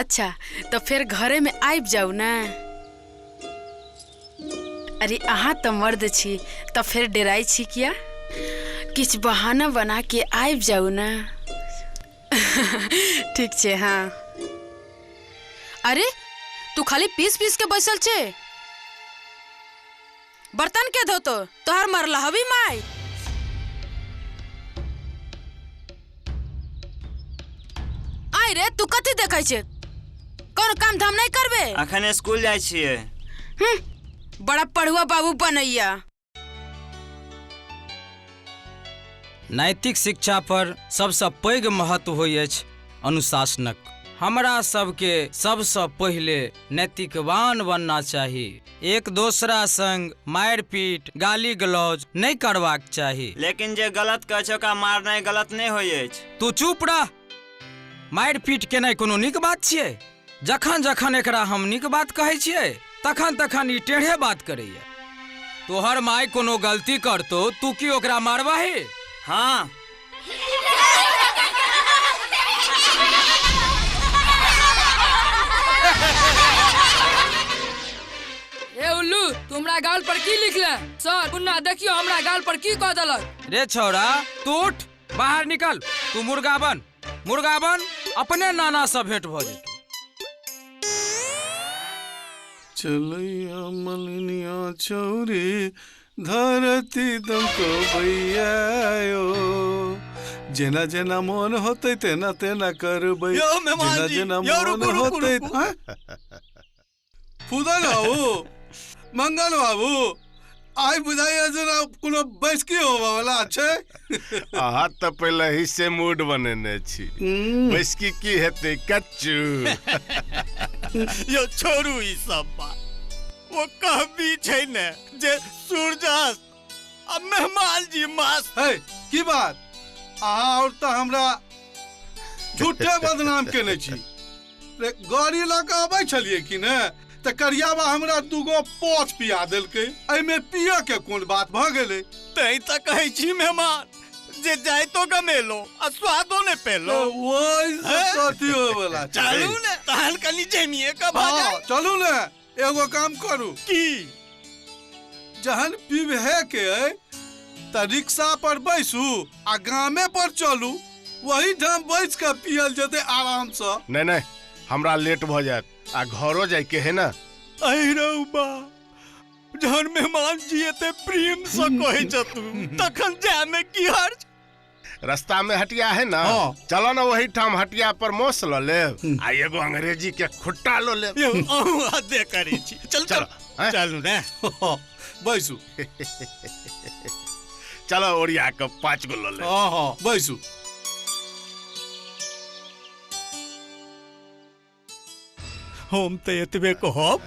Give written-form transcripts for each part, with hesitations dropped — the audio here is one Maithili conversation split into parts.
अच्छा तो फिर घरे में आबि जाउ ने। अरे अहाँ तो मर्द छी तो फिर डेराइ छी किया? किछु बहाना बना के आबि जाउ ने। ठीक छै। हाँ अरे तू खाली पीस पीस के बैसल छे, बर्तन के धोतो तोहर मरला हबी माई। आइ रे तू कथी देखै छे? कोनो काम धाम नहीं करबे? अखन स्कूल जाइ छियै। बड़ा पढ़ुआ बाबू बनैया। नैतिक शिक्षा पर सबसँ पैघ महत्व होइ अछि अनुशासनक। हमरा सबके सबसँ पहिले नैतिकवान बनना चाही। एक दोसरा संग मारि पीट गाली गलौज नहि करबाक चाही। लेकिन जे गलत कहै छै ओकरा मारनाइ गलत नहि होइ अछि। तू चुप रह। मारि पीट केनाइ कोनो नीक बात छियै? जखन जखन एकरा हम नीक बात कहै छियै तखन तखन ई टेढ़े बात करैया। तोहर माय कोनो गलती करतो तू की ओकरा मारबही? हाँ। ए उल्लू, तू हमरा गाल पर की लिखले? सर मुन्ना देखियो हमरा गाल पर की कह देलक। रे छौड़ा तू उठ बाहर निकल, तू मुर्गा बन, मुर्गा बन, अपने नाना से भेंट भ जेतौ। चलैया मलिनिया चौरी धरती दमको बैयायो, जेना जेना मोन होतै तेना तेना करबै, जेना जेना मोन होतै। फुदन बाबू, मंगल बाबू, आइ बुझाइया जेना कोनो बैसकी होबऽ वाला छै। अहाँ तऽ पहिले ही से मूड बनेने छी, बैसकी की हेतै कच्चू। यो छोड़ू ई सब बात, वो कहबी छै ने जे सूर्यास्त आ मेहमान जी मास। है की बात, अहाँ और तऽ हमरा झूठे बदनाम केने छी। रे गाड़ी लऽ कऽ अबै छलियै कि ने तऽ करियाबा हमरा दूगो पोच पिया देलकै, एहिमे पियऽ के कोन बात भऽ गेलै? तैं तऽ कहै छी मेहमान जे जाइतो गमेलो आ स्वादो ने पेलो। ओहि से कथी होय वाला? चलू ने तहन कनि जमिए के भऽ जाय। चलू ने एगो काम करू। की? जहन पीबहे के अइ तऽ रिक्शा पर बैसू आ गामे पर चलू, वही ठाम बैस के पियल जेतै आराम से। नहीं नहीं हमरा लेट भऽ जायत आ घरो जाइके है ना। अहि रौ बा, जहन मेहमान जी एते प्रेम से कहै छथु तखन जाय में की हर्ज? रास्ता में हटिया है ना, चलो ना वही ठाम हटिया पर मोस ल लेब आ एगो अंग्रेजी के खुट्टा ल लेब। अहूँ हदे करै छी। चल चल चलू ने बैसू। चलो ओरिया के 5 गो ल लेब। हाँ हाँ बैसू। हम तो एतबे कहब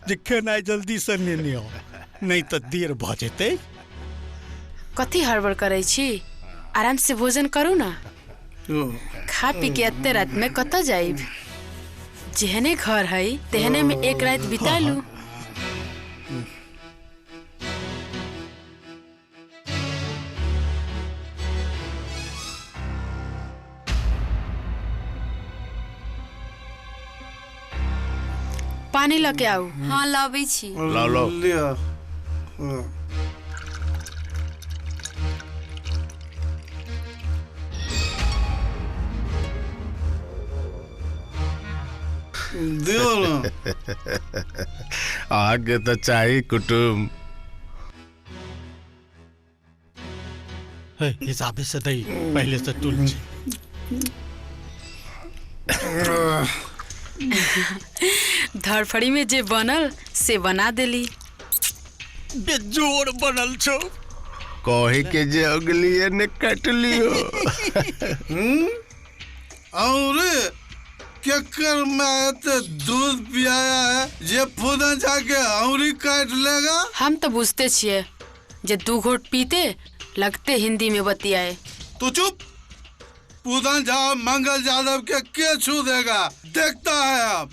जे खेनाइ जल्दी से नेने आउ, नहीं तो देर भऽ जेतै। कथी हड़बड़ करै छी? आराम से भोजन करू ना। खा पी के एते रात में कतऽ जाइब? जेहने घर है तेहने में एक रात बिता लू। पानी लऽ के आउ। हाँ लाबै छी। लाओ लाओ। लिअ। दियौ ना। अहाँके तऽ चाही कुटुम। है हिसाबे से दही पहले से टूल छै। धड़फड़ी में जे बनल से बना देली। बेजोड़ बनल छौ। कहे के जे अगलिए ने कटलियो। और केकर माय एते दूध पियाया है जे फुदन जाके औरी काट लेगा? हम तो बुझते छियै जे 2 घोट पीते लगते हिंदी में बतियाए। तू चुप। पूदन झा मंगल यादव के छू देगा देखता है अब।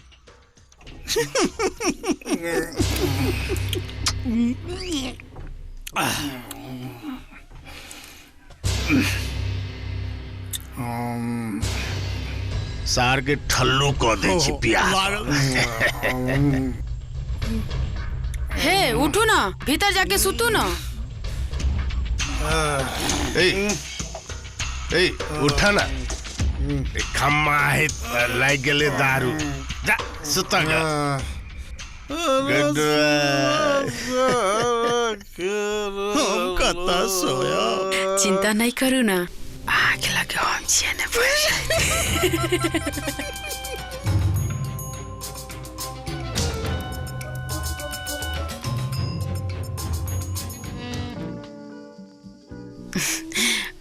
सार के ठल्लू कऽ दै छी प्यास। हे उठू ना, भीतर जाके सुतू ना। ए ए उठा ना, खम्मा है लाग गेले दारू, जा सुत ग। हम कतऽ सोया? चिंता नहीं करू ना, आग लगे हम छियै ने।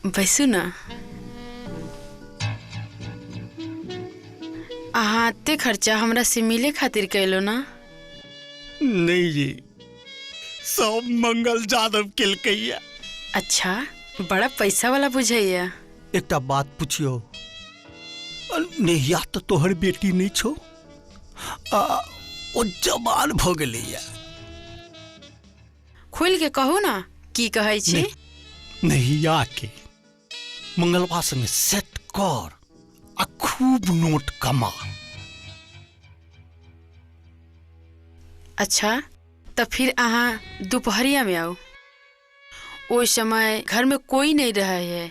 बैसू ना। अहाँ एते खर्चा हमरा से मिले खातिर कैलो ना? नहीं जी, सब मंगल जादव केलकैया। अच्छा, बड़ा पैसा वाला बुझैया। एकटा बात पूछियो, नैया तो तोहर बेटी नहीं छो, ओ जवान भ गेलैया। खोल के कहू ना, की कहै छी? नैया के मंगलवा संगे सेट कर आ खूब नोट कमा। अच्छा, तो फिर अहाँ दोपहरिया में आओ, ओहि समय घर में कोई नहीं रहे है,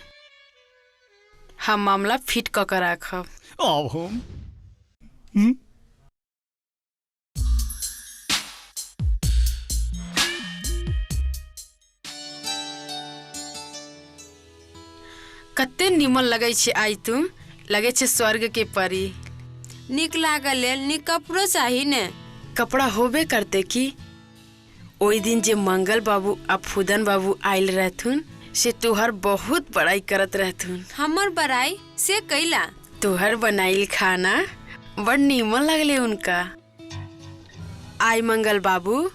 हम मामला फिट क के राखब। आब हम कते निमन लगै छै आई तू, लगै छै स्वर्ग के परी। निक लागल लेल निक कपड़ो चाही ने। कपड़ा होबे करते की। ओहि दिन जे मंगल बाबू आ फूदन बाबू आयल रहथुन से तोहर बहुत बड़ाई करत रहथुन। हमर बड़ाई से कैला? तोहर बनाइल खाना बड़ नीमन लगले उनका। आई मंगल बाबू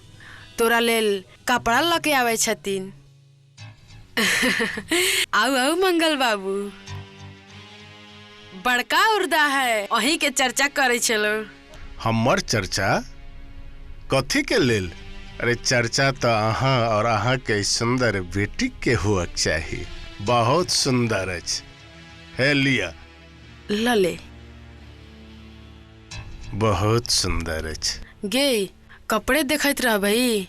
तोरा लेल कपड़ा लऽ के आबै छथिन। आउ आउ मंगल बाबू, बड़का उर्दा है, अहीं के चर्चा करै छलो। हमर चर्चा कथी के लेल? अरे चर्चा तो अहाँ और अहाँ के सुंदर बेटी के हुआ चाही, बहुत सुंदर अछि। हे लिया लले, बहुत सुंदर अछि। गे कपड़े देखैत रहबही,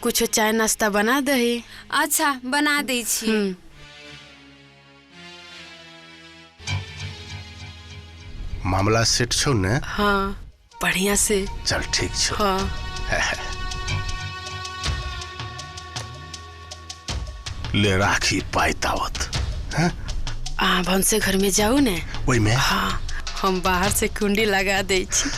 कुछ चाय नाश्ता बना दही। अच्छा बना दै छी। मामला सेट छौ ने? हाँ बढ़िया से। चल ठीक छौ। हाँ। ले राखी पाई तावत। आ भनसे घर में जाऊ ने? ओई में? हाँ, हम बाहर से कुंडी लगा दै छी।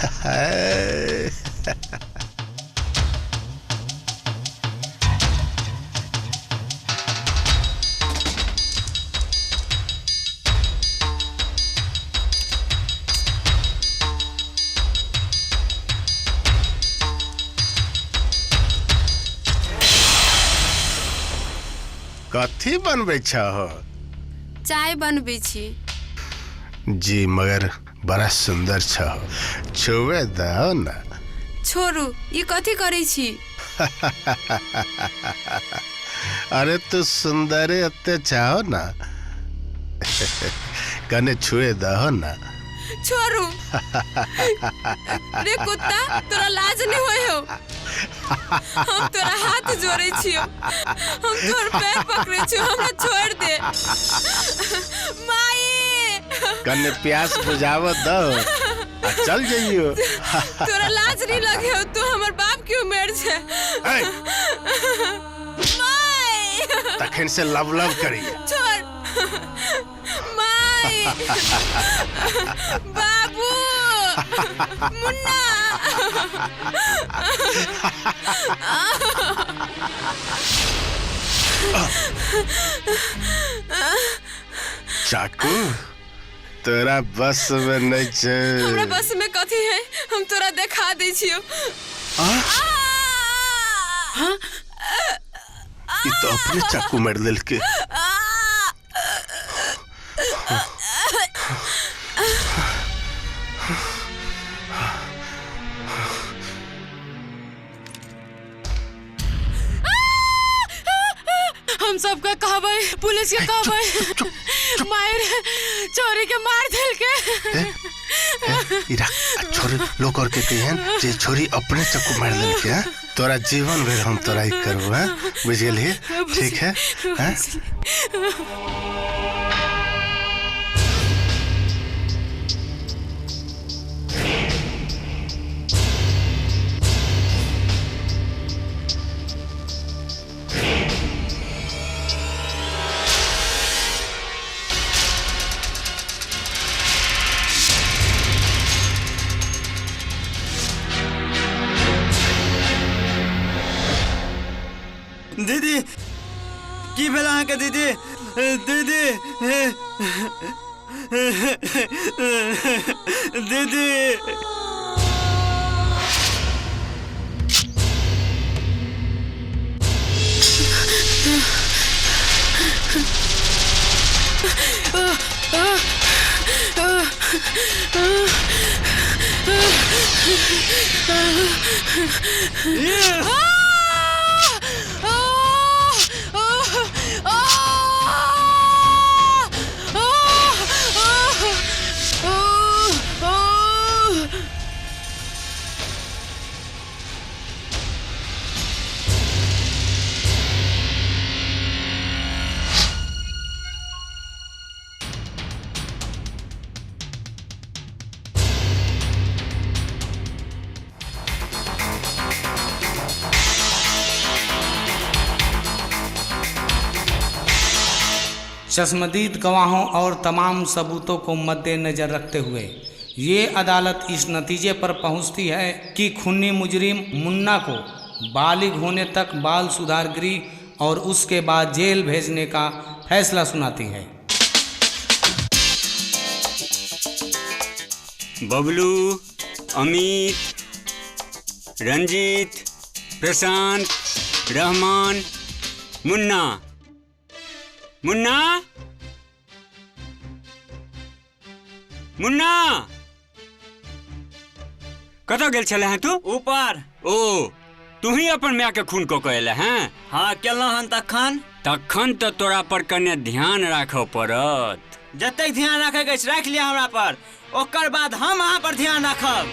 कथी बनबै छहो? चाय बनबै छी। जी मगर बड़ा सुंदर छहो, छुए दहो ना। छोड़ू, ई कथी करै छी? अरे तू सुंदरे एते चाहो ना, कने छुए दहो ना। छोड़ू रे कुत्ता, तोरा लाज नहीं होय हो? हम तोरा हाथ जोड़े छियो, हम तोर पैर पकड़े छियो, हमरा छोड़ दे। माई कने प्यास बुझाव दो आ चल जइयो। तोरा लाज नहीं लगे हो? तू हमर बाप के उम्र छे। माई तखन से लव लव करिए। छोड़ माई, बाबू, मुन्ना। चाकू तोरा बस में नहीं छे। हमरा बस में कथी है? हम तोरा देखा दै छियो। हाँ? ई तो अपने चाकू मार देलके। हम सबके कहबै, पुलिस के कहबै, मार चोरी के मार देलके। ई राख, आ छोरी लोग और के कहियन जे छोरी अपने चक्कू मार देलके हैं। तोरा जीवन भर हम तोरा ई करबो हैं, बुझ गेलही? ठीक है हैं? दीदी की भेल अहाँके? दीदी दीदी दीदी चश्मदीद गवाहों और तमाम सबूतों को मद्देनज़र रखते हुए ये अदालत इस नतीजे पर पहुंचती है कि खूनी मुजरिम मुन्ना को बालिग होने तक बाल सुधार गृह और उसके बाद जेल भेजने का फैसला सुनाती है। बबलू, अमित, रंजीत, प्रशांत, रहमान, मुन्ना। मुन्ना, मुन्ना कतऽ गेल छले हैं तू? ऊपर। ओ तू ही अपन माय के खून कऽ के एले हैं? हाँ केलहुँ हन। तखन तखन तऽ तोरा पर कने ध्यान राखऽ पड़त। जतेक ध्यान राखै के अछि राखि लिअ हमरा पर, ओकर बाद हम अहाँ पर ध्यान राखब।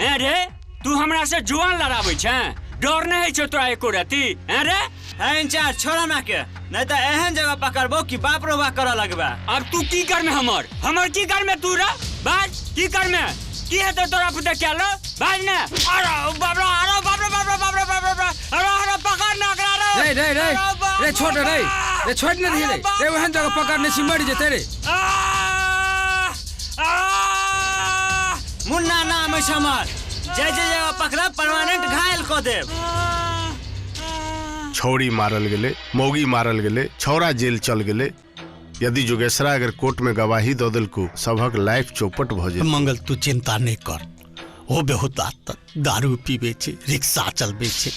ए रे, तू हमरा से जुआन लड़ाबै छें? डर नहि होइ छौ तोरा एको रति? ए रे है इंचार्ज, छोड़ हमरा के, नहीं तो एहन जगह पकड़बो कि बाप रो बाप करऽ लगबा। अब तू की करमे हमर? हमर की करमे तू रे? बाज की करमे? की हेतौ तोरा पुते कैलो? बाज ने। अरे बाप रे, अरे बाप रे, बाप रे, बाप रे, बाप रे, अरे अरे पकड़ ना एकरा रे। रे रे रे रे छोड़ रे रे, छोड़ ने दिही रे रे, ओहन जगह पकड़ने छी मरि जेतै रे। मुन्ना नाम अछि हमर, जे जे जगह पकड़ब परमानेंट घायल कऽ देब। छौड़ी मारल गेलै, मौगी मारल गेलै, छौड़ा जेल चल गेलै। यदि जोगेश्वरा अगर कोर्ट में गवाही दऽ देलकौ, सबहक लाइफ चौपट भऽ जेतै। मंगल तू चिंता नहीं कर, ओ बेहुदा तक दारू पीबे छै, रिक्शा चलबे छै,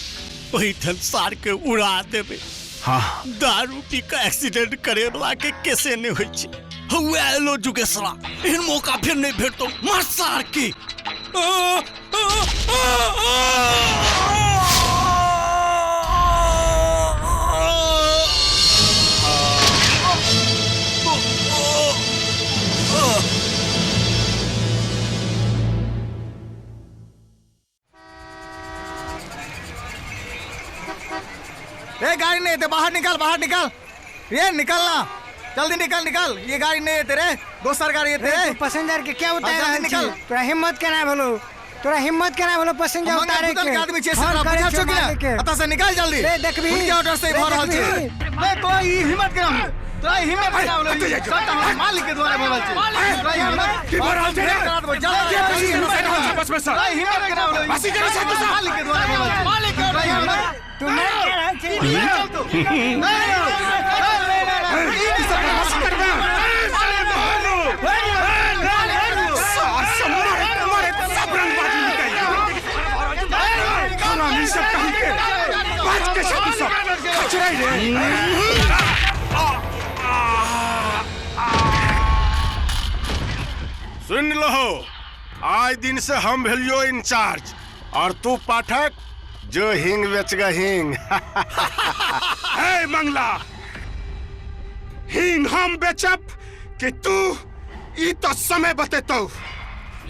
ओहिठाम सार के उड़ा देबे। हाँ दारू पी के एक्सीडेंट करे वाला के कैसे नहीं होइ छै। हौए एलो जुगेसरा, एहन मौका फिर नहीं भेटतौ, मार सार के। ए गाड़ी नहीं है, बाहर निकाल, बाहर निकाल, ये निकलना, जल्दी निकल निकल, ये गाड़ी नहीं है तेरे, दोसर गाड़ी है तेरे। पैसेंजर के क्या उतार? निकल। तोरा हिम्मत केना भेलो? तोरा हिम्मत केना भेलो पैसेंजर उतारे के? आदमी छे सारा बुझल छौ कि ना? अतः से निकल जल्दी। रे देखबी के ऑर्डर से भर रहल छे। ए तोरा ई हिम्मत केना भेलो? तोरा ई हिम्मत केना भेलो? सब त मालिक के द्वारा भरल छे। तोरा ई हिम्मत की भरल छे? जल्दी आपस में सर। तोरा ई हिम्मत केना भेलो? हंसी करो सर तू। मालिक के द्वारा भरल छे। मालिक के हिम्मत तू मर के रहल छे। चल तू। नहीं नहीं नहीं ई सब हंसी करबे। साले मारो। सार मारे सब रंगबाजी निकल। हरामी सब कहीं के बाज के छे तू सब खचराई रे। सुन लहो, आज दिन से हम भेलियो इंचार्ज और तू पाठक जो हिंग बेचगा हिंग। हे मंगला, हिंग हम बेचब कि तू? ई तो समय बतेतौ।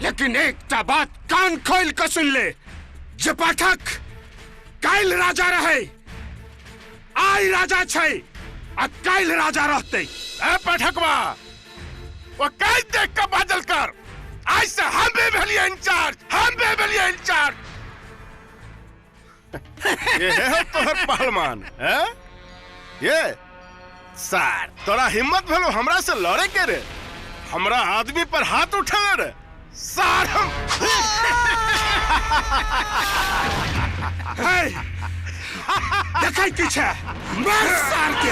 लेकिन एकटा बात कान खोल के सुन ले, जे पाठक काल्हि राजा रहे, आइ राजा छै आ काल्हि राजा रहतै। ए पाठकवा, वो काल्हि देख के बाजल कर, आज से हम भी भेलिए इंचार्ज, हम भी भेलिए इंचार्ज। ये है तोहर पहलवान है? ये सार तोरा हिम्मत भेलो हमरा से लड़े के रे? हमरा आदमी पर हाथ उठेले रे सार हम। हे देखै की छै, मार सार के।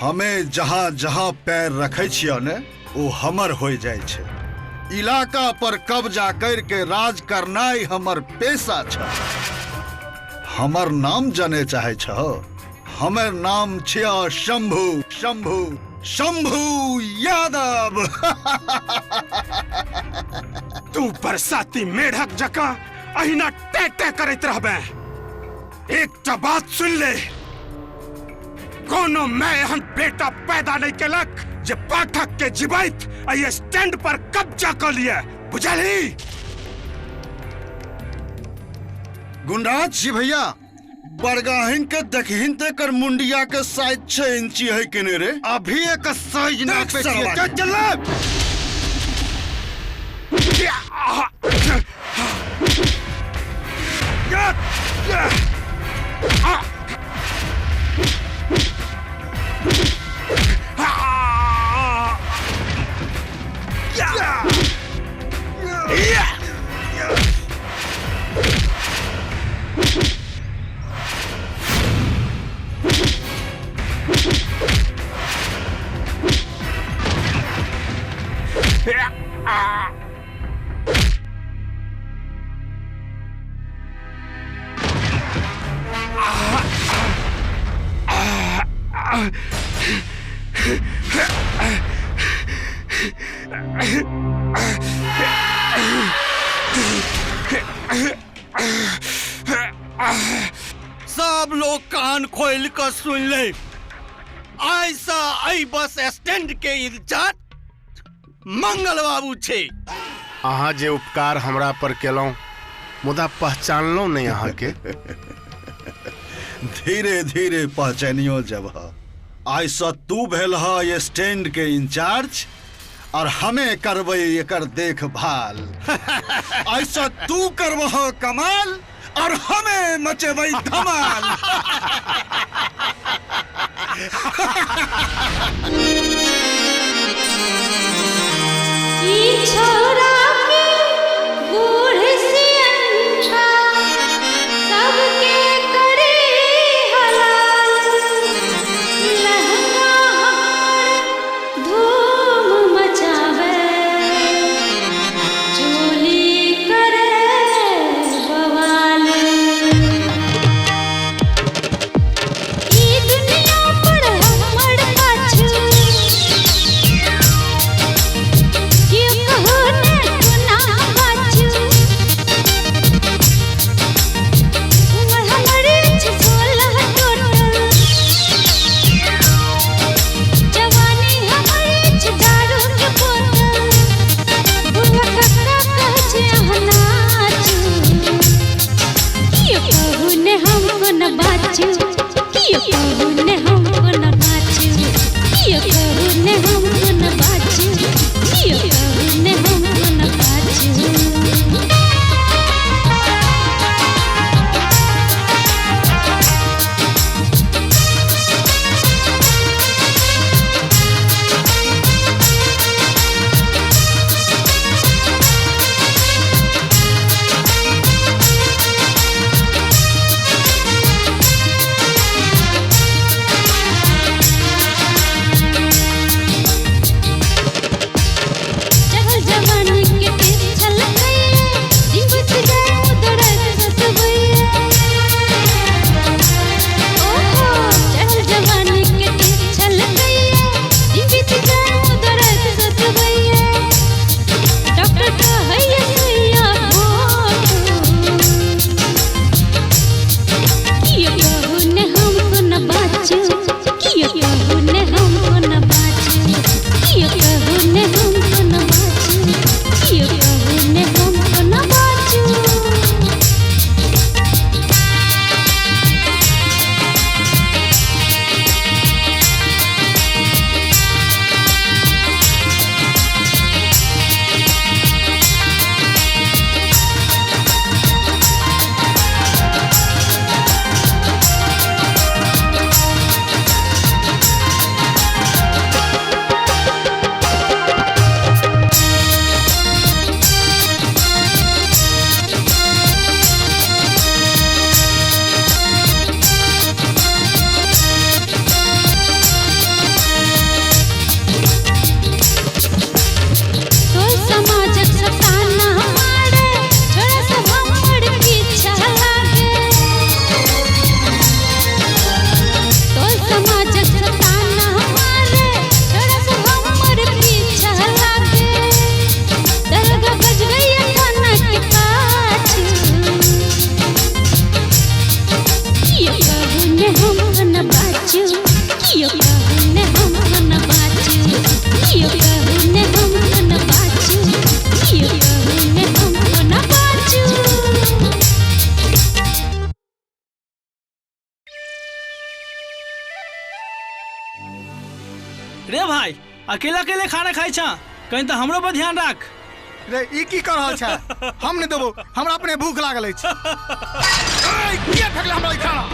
हमें जहां जहां पैर रखे छियै ने, वो हमर हो जाय छै। इलाका पर कब्जा करके राज करनाइ हमर पेशा छै। हमर नाम जाने चाहे छो? हमर नाम छियै शंभू, शंभू, शंभू यादव। तू बरसाती मेढक जकाँ अहिना टे टे करैत रहबे। एकटा बात सुन ले, कोनो मैं एहन बेटा पैदा नहीं केलक जे पाठक के जिबैत एहि स्टैंड पर कब्जा क लिए, बुझलही? गुणराज जी भैया, बड़गाहिन के देखहिन ते कर मुंडिया के साइज 6 इंची है कि नहीं रे? अभी एक साइज ना पे चल चल। सब लोग कान खोल कर सुन ले, ऐसा आई बस स्टैंड के इंचार्ज मंगल बाबू छे। अहाँ जे उपकार हमरा पर केलहुं, मुदा पहचानलहुं नहीं अहाँ के। धीरे धीरे पहचानियो जब ऐसा तू भेल ह स्टैंड के इंचार्ज और हमें करबै एकर देखभाल। ऐसा तू करबह कमाल और हमें मचेबै धमाल। ई छोरा के बूढ़ से अंठा सबके करे हलाल, लहंगा हमर धूम मचावे, चोली करे बवाल। ई दुनिया पर हमर पाछू भाई, अकेला अकेले खाना खाइ छा, कहीं तो हमरो पर ध्यान राख। रे ई की कर रहल छै? हम नहीं देबो, हमरा अपने भूख लागल अछि। ए के फेकला हमरा ई खाना?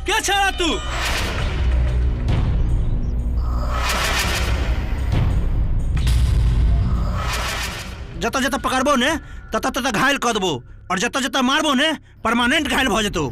क्या छाड़ा तू? जत जत पकड़बो ने तत तत घायल कर देबो, और जत जत मारबो ने परमानेंट घायल भ जेतो।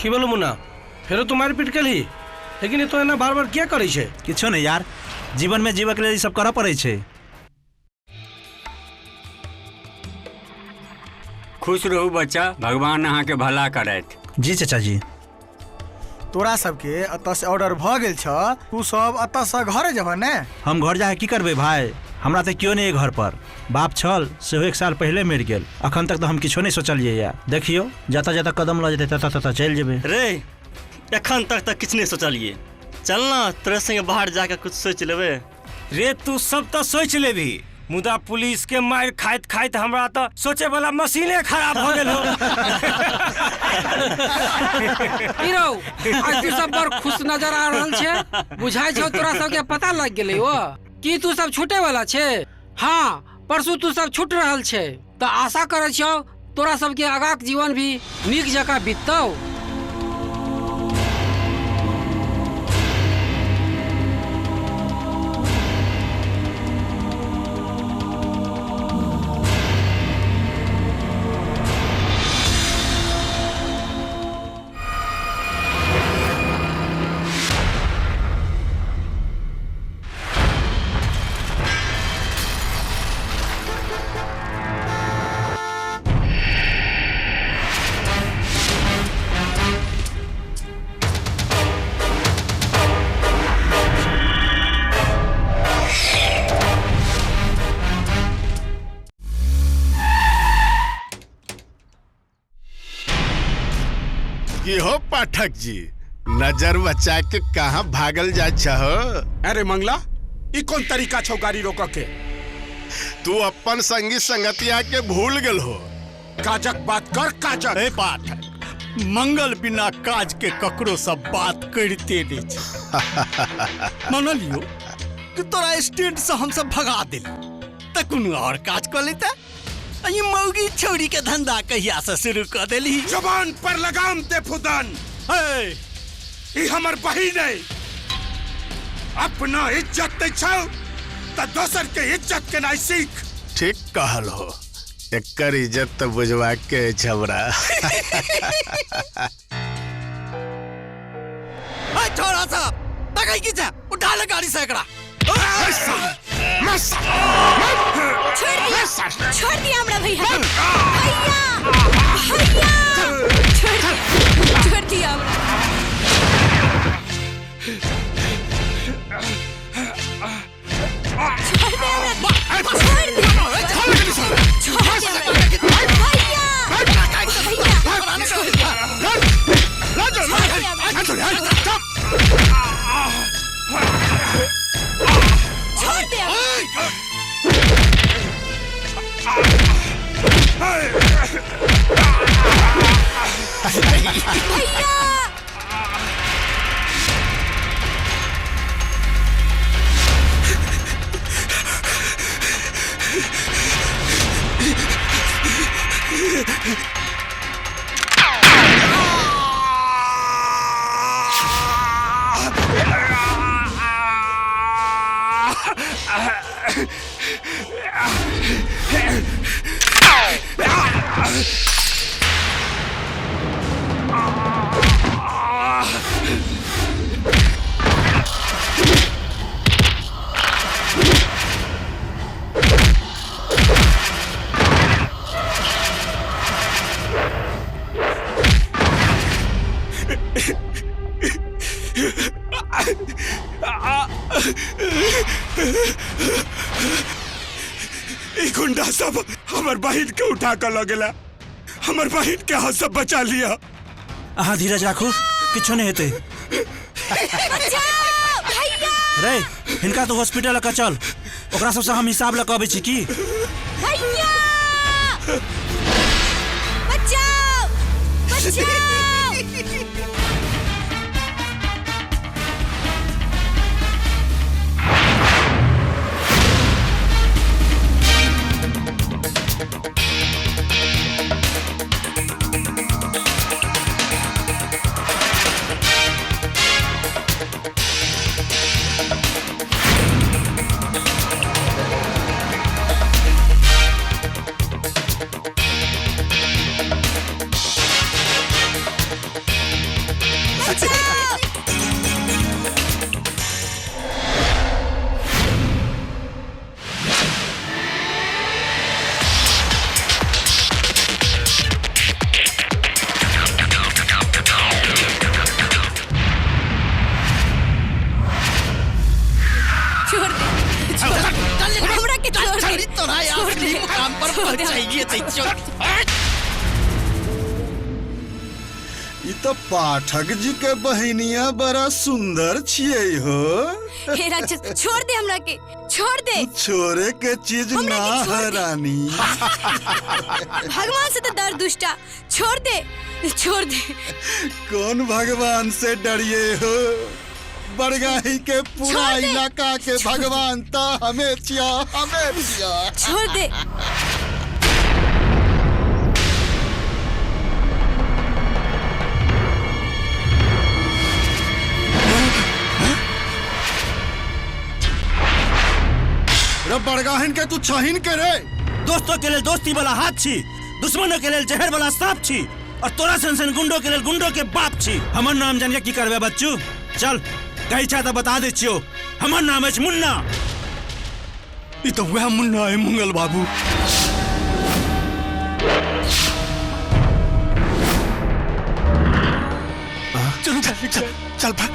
की बोलो मुन्ना, फेरो तू मारपीट केलही? लेकिन ये तो एना बार बार किया करै छै? किछो नहीं यार, जीवन में जीवक लेल ई सब करऽ पड़ै छै। खुश रहू बच्चा, भगवान अहाँ के भला करथि। जी चाचा जी। तोरा सबके एतऽ से ऑर्डर भऽ गेल छ, तू सब एतऽ से घरे जेबह ने? हम घर जाके की करबै भाई, हमरा तऽ केओ नहीं घर पर। बाप छल सेहो एक साल पहले मरि गेल, अखन तक तऽ हम किछो नहीं सोचलियै या। देखियौ जतऽ जतऽ कदम लऽ जेतै ततऽ ततऽ चलि जेबै। रे एखन तक तऽ किछु नहीं सोचलियै, चल ना तोरे संगे बाहर जाके कुछ सोच लेबै। रे तू सब तऽ सोच लेबही, मुदा पुलिस के मार खाइत खाइत हमरा तऽ सोचे वाला मशीने खराब हो गेल हो। रौ, आज तू सब बड़ खुश नजर आ रहल छै, बुझाइ छौ तोरा सबके पता लग गेलै ओ कि तू सब छूटे वाला छै। हाँ, परसू तू सब छूट रहल छै, तऽ आशा करै छियौ तोरा सबके आगाक जीवन भी नीक जकाँ बीततौ। की हो पाठक जी, नजर बचा के कहाँ भागल जा छहो? अरे मंगला, ई कौन तरीका छौ गाड़ी रोक के? तू अपन संगी संगतिया के भूल गेल हो। काजक बात कर, काजक। ए पाठक, मंगल बिना काज के ककरो सब बात करते नहीं छै। मानलियो कि तोरा स्टैंड से हम सब भगा दिल त कोनो और काज कर लेता। ई मौगी छौरी के धंधा कहिया से शुरू कर देली? जबान पर लगाम दे फुदन। ए, ई हमर बहिन है। अपना इज्जत नहीं छौ त दोसर के इज्जत के नहीं सीख। ठीक कहल हो, एकर इज्जत तो बुझवा के छबरा। ए छोरा साहब, तकई की छे? उठा ले गाड़ी से एकरा। छोड़ दिया, छोड़ दिया हमरा भैया। भैया, भैया, छोड़ दिया, छोड़ दिया हमरा। छोड़ दे हमरा, छोड़ दे, छोड़ दे भैया, भैया, छोड़ दे। भैया, ई गुंडा सब हमर बहिन के उठा कर लगेला, हमर बहिन के हाथ सब बचा लिया। अहाँ धीरज राखू, किछो नहीं हेतै। रे हिनका तो हॉस्पिटल लऽ चल, ओकरा सबसे हम हिसाब लऽ अबै छी। की भैया, बचाओ, बचाओ। छोड़ दे, हमरा के छोड़ दे, तोरा असली मुकाम पर पहुंचाइए ते। ई तो पाठक जी के बहिनिया बड़ा सुंदर छियै हो। हे राक्षस, छोड़ दे हमरा के, छोड़ दे। छोड़े के चीज ना है रानी। भगवान से तो डर दुष्टा, छोड़ दे, छोड़ दे। कौन भगवान से डरिए हो? बड़गाही के पूरा इलाका के भगवान तो हमें छिया, हमें छिया। छोड़ दे। रे बड़गाहिन के तू छहिन के रे। दोस्तों के लिए दोस्ती वाला हाथ छी, दुश्मनों के लिए जहर वाला सांप छी, और तोरा सन सन गुंडों के लिए गुंडों के बाप छी। हमर नाम जान के की करबे बच्चू? चल कहीं चाहता बता दे छियो, हमर नाम है मुन्ना। ई तो वह मुन्ना है मंगल बाबू। चलो चल चल चल भाग।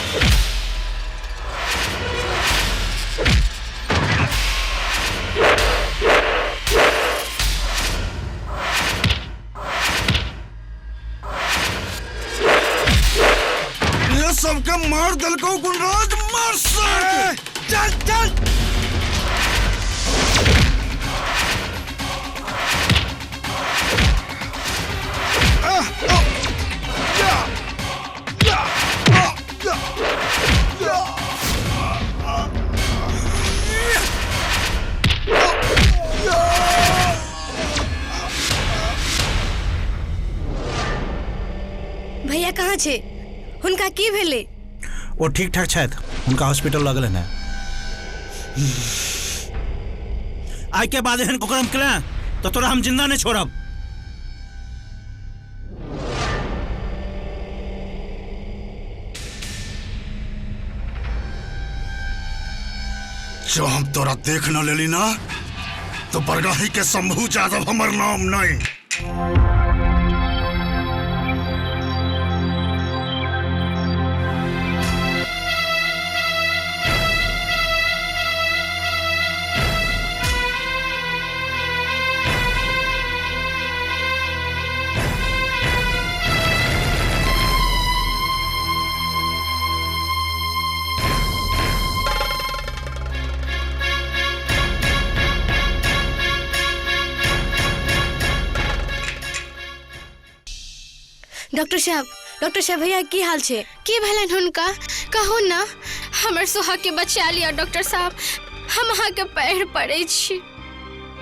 ये सबके मार दलको गुणराज, मार सार के। चल चल। भैया कहाँ छे? हुनका की भेलै? ओ ठीक ठाक छथि, हुनका हॉस्पिटल लगल है। आइ के बाद एहन कुकर्म केलें तो तोरा हम जिंदा नहीं छोड़ब। जो हम तोरा देख न लेली ना तो बरगाही के शंभू जादव हमर नाम नहीं। डॉक्टर साहब भैया की हाल छे? की भेलन हुनका? कहू ना, हमर सोहाग के बचा लिया डॉक्टर साहब, हम अहाँ के पैर पड़े छी।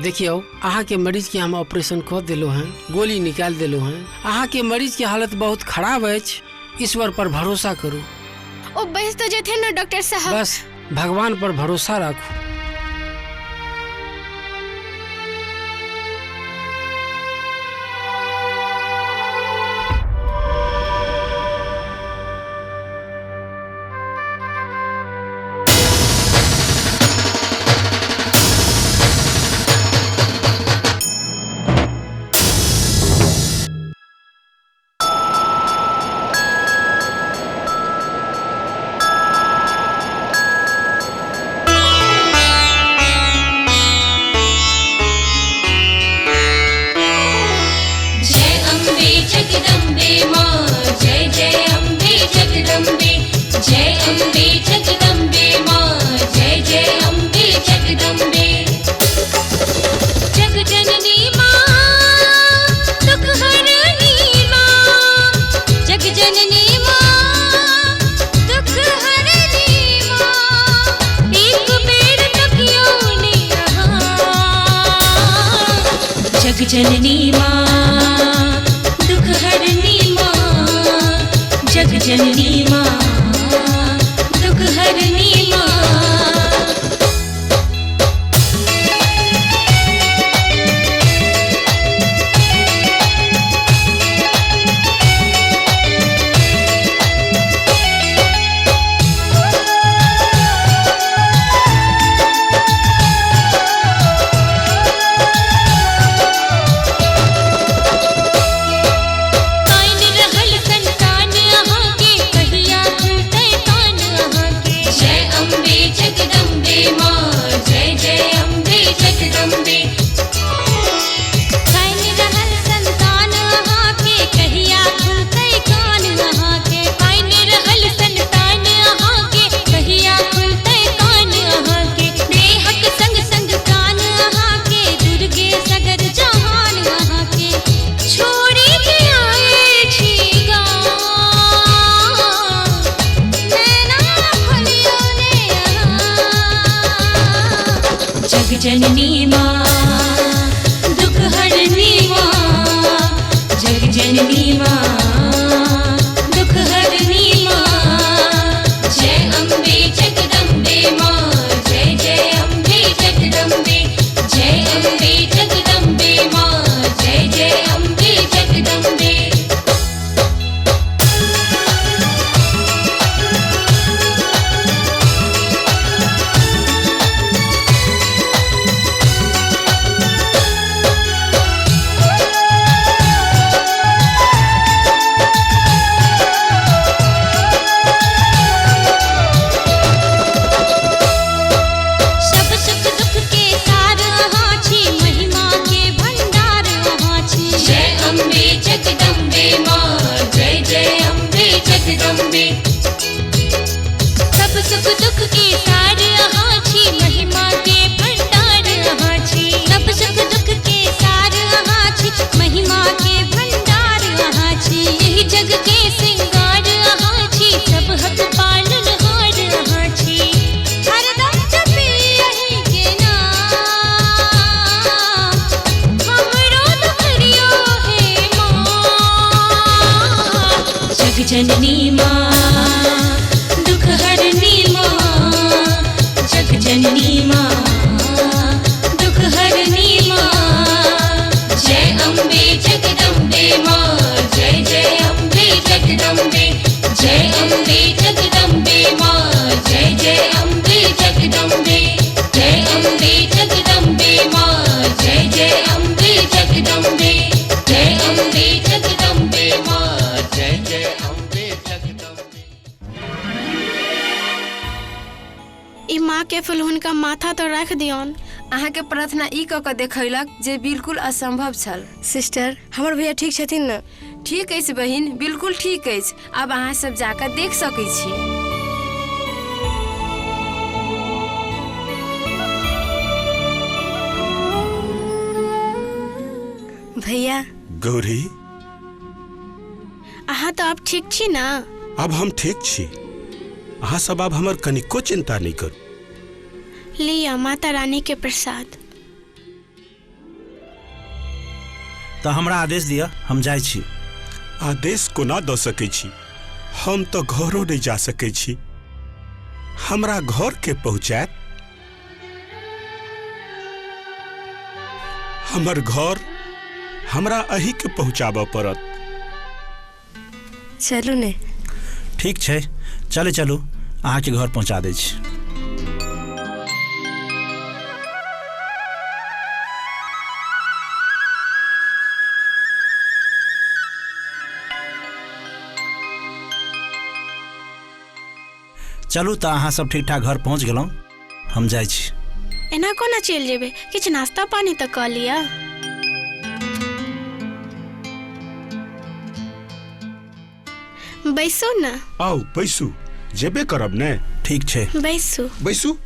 देखियो, अहाँ के मरीज के हम ऑपरेशन कर देलो हैं, गोली निकाल देलो हैं। अहाँ के मरीज के हालत बहुत खराब अछि, ईश्वर पर भरोसा करू। ओ बच तो जेथे ना डॉक्टर साहब। बस भगवान पर भरोसा राखू। जननी माँ दुख हरनी माँ, जग जननी माँ दुख हरनी माँ। जननी माँ दुख हरनी माँ, जग जननी माँ दुख हरनी माँ। जय अम्बे जगदम्बे माँ, जय जय अम्बे जगदम्बे, जय अम्बे जगदम्बे माँ, जय जय अम्बे जगदम्बे। के सार अहाँ छी, महिमा के भंडार अहाँ छी। सब सुख दुख के सार अहाँ छी, महिमा के भंडार अहाँ छी। एहि जग के सिंगार अहाँ छी, सब हक पालन हार अहाँ छी। हरदम जपी अहीं के नाम, हमरो दुखरियो हे माँ। जग जननी माँ, दुख हरनी माँ, जग जननी माँ, दुख हरनी माँ। जय अम्बे जगदम्बे माँ, जय जय अम्बे जगदम्बे, जय अम्बे जगदम्बे माँ, जय जय अम्बे जगदम्बे, जय अम्बे जगदम्बे माँ, जय जय अम्बे जगदम्बे, जय अम्बे जगदम्बे माँ, जय जय अम्बे जगदम्बे। ई माँ के फूल हुनका माथा तो रख दियौन। अहाँके प्रार्थना ई कऽ कऽ देखैलक जे बिल्कुल असंभव छल। सिस्टर, हमर भैया ठीक छथिन ने? ठीक अछि बहिन, बिल्कुल ठीक अछि। आब अहाँ सब जाकऽ देख सकै छी। भैया गौरी, अहाँ तो अब ठीक छी ना? अब हम ठीक छी। अहाँ सब आब हमर कनिको चिंता नहीं करू। लिया माता रानी के प्रसाद। तऽ हमरा आदेश दिअ, हम जाइ छी। आदेश कोना दऽ सकै छी? हम तऽ घरो नहीं जा सकै छी। हमरा घर के पहुँचायत? हमर घर हमरा अही के पहुँचाबऽ पड़त। चलू ने। ठीक छै, चले चलू, अहाँके घर पहुँचा दै छी। चलू तऽ अहाँ सब ठीक ठाक घर पहुँच गेलहुँ, हम जाइ छी। एना कोना चलि जेबै? किछु नाश्ता पानी तऽ कऽ लिअ। बैसू ने। आउ बैसू, जेबे करब ने। ठीक छै, बैसू बैसू।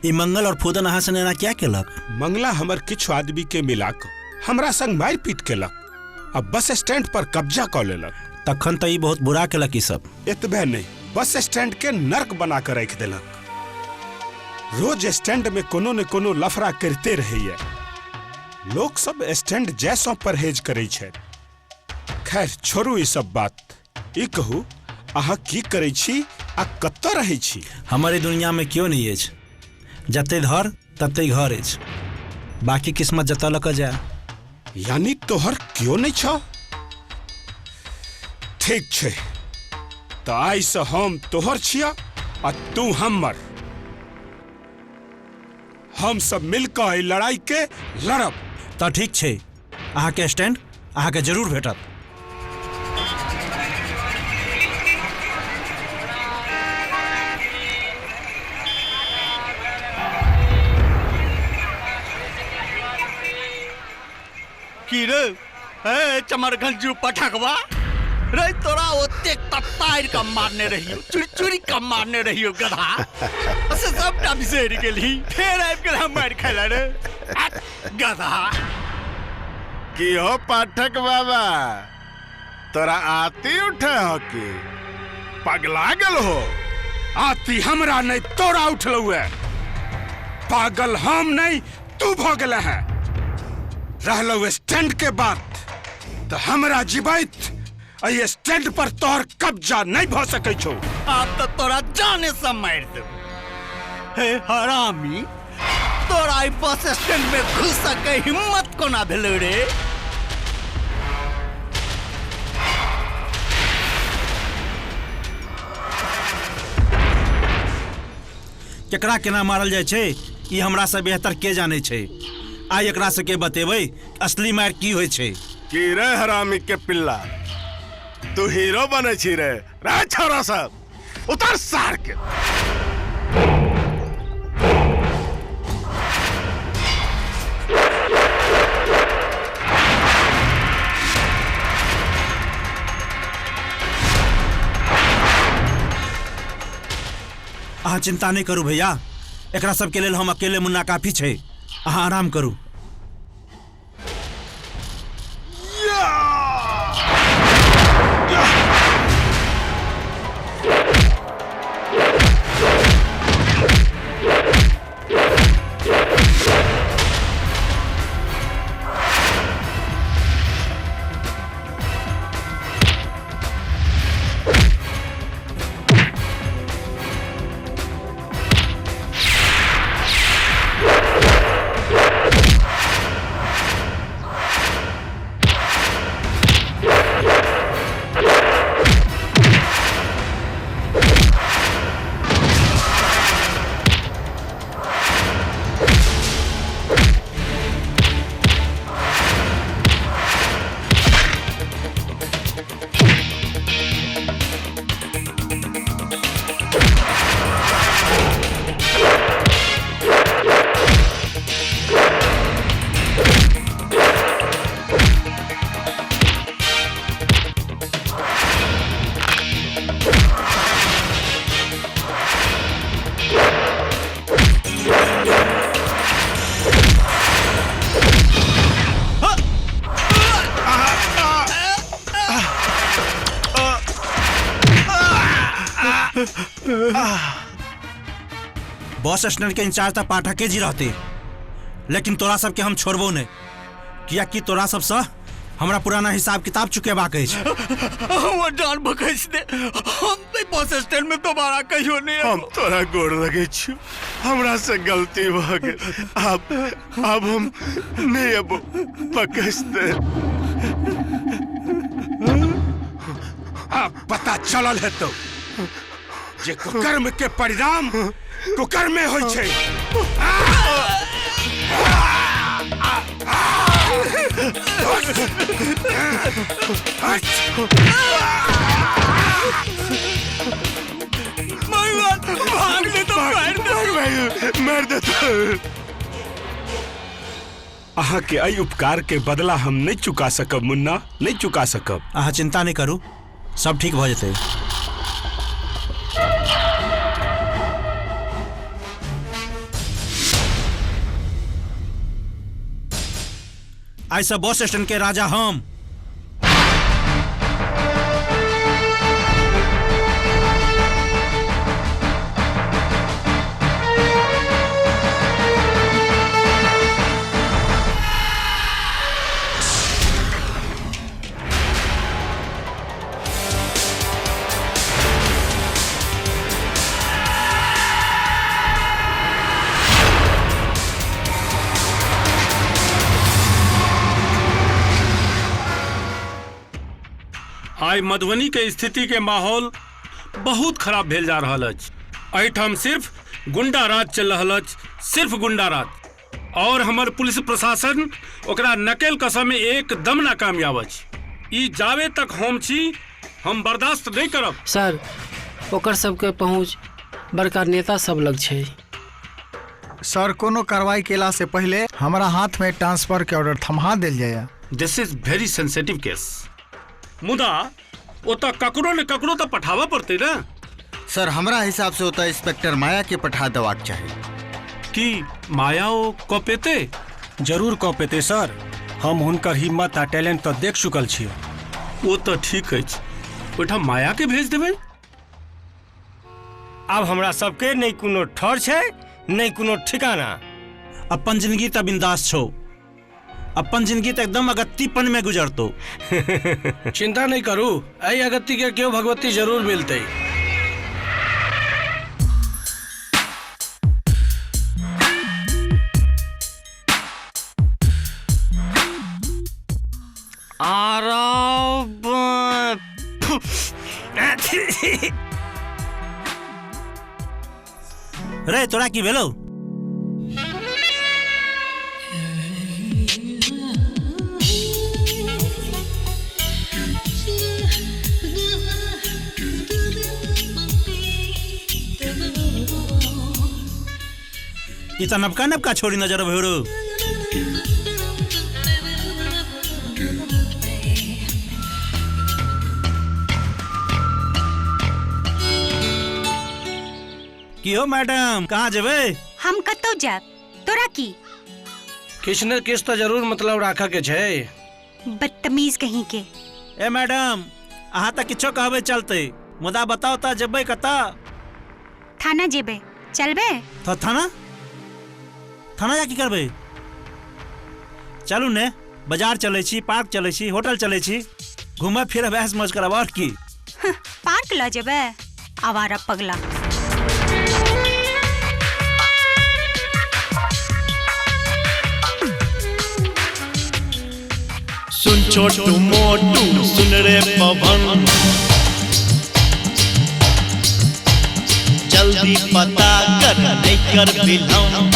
ई मंगल और फूदन अहाँ से एना क्या केलक? मंगला हमर किछु आदमी के मिला कऽ हमरा संग मारि पीट केलक आ बस स्टैंड पर कब्जा कऽ लेलक। तखन तऽ ई बहुत बुरा केलक ई सब। एतबे नहि, बस स्टैंड के नर्क बना कऽ राखि देलक। रोज स्टैंड में कोनो ने कोनो लफड़ा करिते रहैया। लोक सब स्टैंड जैसो परहेज करै छै। खैर छोड़ू ई सब बात, ई कहू अहाँ की करै छी आ कतऽ रहै छी? हमर ई दुनिया में केओ नहि अछि, जते धर तते घर अछि, बाकी किस्मत जतऽ लऽ कऽ जाय। यानी तोहर केओ नहि छौ? ठीक छै, तऽ आइसँ हम तोहर छिया आ तू हमर। हम सब मिलकऽ एहि लड़ाई के लड़ब। तऽ ठीक छै, अहाँके स्टैंड अहाँके जरूर भेटत। की रे ए चमरगंजू पठकवा रे, तोरा ओतेक तत्तारि कम मारने रहियो, चुरी चुरी कम मारने रहियो गधा, से सबटा बिसरि गेलही, फेर आबि गेल हम मारि खाय रे गधा। की हो पाठक बाबा, तोरा आती उठे हो की पगला गेल हो? आती हमरा नहीं तोरा उठलौ है। पागल हम नहीं तू भ गेल है। रहलौ स्टैंड के बात तो हमरा जीवैत एहि स्टैंड पर तोहर कब्जा नहीं भ सकै छौ। आब तो तोरा जाने से मारि देब। हे हरामी, तोरा ई बस स्टैंड में घुस के हिम्मत कोना भेलौ रे? केकरा केना मारल जाइ छै ई हमरा से बेहतर के जानै छै। आइ एकरा सबके बतेबै असली मारि की होइ छै। की रे हरामी के पिल्ला, तू हीरो बने छी रे? रे छोरा सब उतर सार के। अहाँ चिंता नहीं करू भैया, एकरा सबके लेल हम अकेले मुन्ना काफी छै। अहाँ आराम करू। बस स्टैंड के इंचार्ज तो पाठके जी रहते, लेकिन तोरा सबके हम छोड़बो नहीं, कियाकि तोरा सबसे हमरा पुराना हिसाब किताब चुकेबाक अछि। हमर जान बख्श दे, हम बस स्टैंड में दोबारा कहियो नहीं। हम तोरा गोड़ लगे छी, हमरा से गलती भ गेल, अब हम नहीं अब बख्श दे। अब पता चलल है तो जे कुकर्म के परिणाम कुकर्म में होई छै। भाग ले तो मार दे। अहाँ के एहि उपकार के बदला हम नहीं चुका सकब मुन्ना, नहीं चुका सकब। अहाँ चिंता नहीं करू, सब ठीक भ जेतै। आई सब बस स्टैंड के राजा हम। आइ मधुबनी के स्थिति के माहौल बहुत खराब भेल जा रहल अछि। एहिठाम सिर्फ गुंडा राज चल रहल अछि, सिर्फ गुंडा राज, और हमर पुलिस प्रशासन ओकरा नकेल कसम में एकदम नाकामयाब अछि। ई जावे तक हम छी, हम बर्दाश्त नहीं करब। सर, ओकर सबके पहुँच बड़का नेता सब लग छै। सर, कोनो कार्रवाई केला से पहले हमरा हाथ में ट्रांसफर के ऑर्डर थमा देल जाए। This is very sensitive case. मुदा ओतऽ ककरो ने ककरो तो पठाबऽ पड़तै ना। सर, हमरा हिसाब से ओतऽ इंस्पेक्टर माया के पठा देबाक चाही। कि माया ओ कऽ पेतै? जरूर कऽ पेतै सर, हम हुनकर हिम्मत आ टैलेंट तऽ देख चुकल छी। ओ तऽ ठीक अछि, ओहिठाम माया के भेज देबै। आब हमरा सबके नहि कोनो ठर छै, नहि कोनो ठिकाना। अपन जिंदगी तऽ बिंदास छौ, अपन जिंदगी तो एकदम अगत्तीपन में गुजरतो। चिंता नहीं करू, एहि अगत्ती के केओ भगवती जरूर मिलते। रे तोरा की भेलौ? ई त नबका नबका छोरी नजर अबै रौ। की हो मैडम, कहाँ जेबै? हम कतौ जायब, तोरा की? किछु ने किछु तऽ जरूर मतलब राखऽ के छै। बदतमीज कहीं के। ए मैडम, अहाँ तऽ किछो कहबै चलतै, मुदा बताउ तऽ जेबै कतऽ? थाना जेबै, चलबै? तो थाना? थाना जा की करबै? चलू ने, बाजार चलै छी, पार्क चलै छी, होटल चलै छी, घूमब फिरब, ऐश मौज करब, और की? पार्क लऽ जेबै? आवारा पगला। सुन छोटू मोटू सुन रे पवन, जल्दी पता कर नहीं कर बिलम।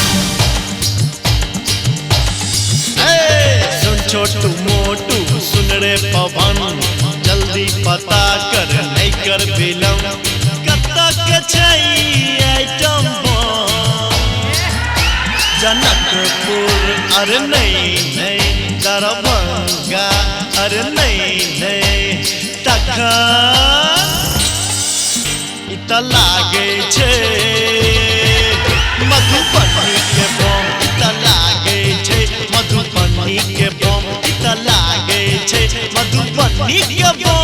सुन छोटू मोटू सुन रे पवन, जल्दी पता कर नहीं कर बिलम। कतऽ के छै आइटम बम, जनकपुर अरे नहीं नहीं, दरभंगा अरे नहीं नहीं, तखन ई तऽ लागै छै मधुबनी के बम, ई तऽ लागै छै मधुबनी के बम, ई तऽ लागै छै मधुबनी के बम।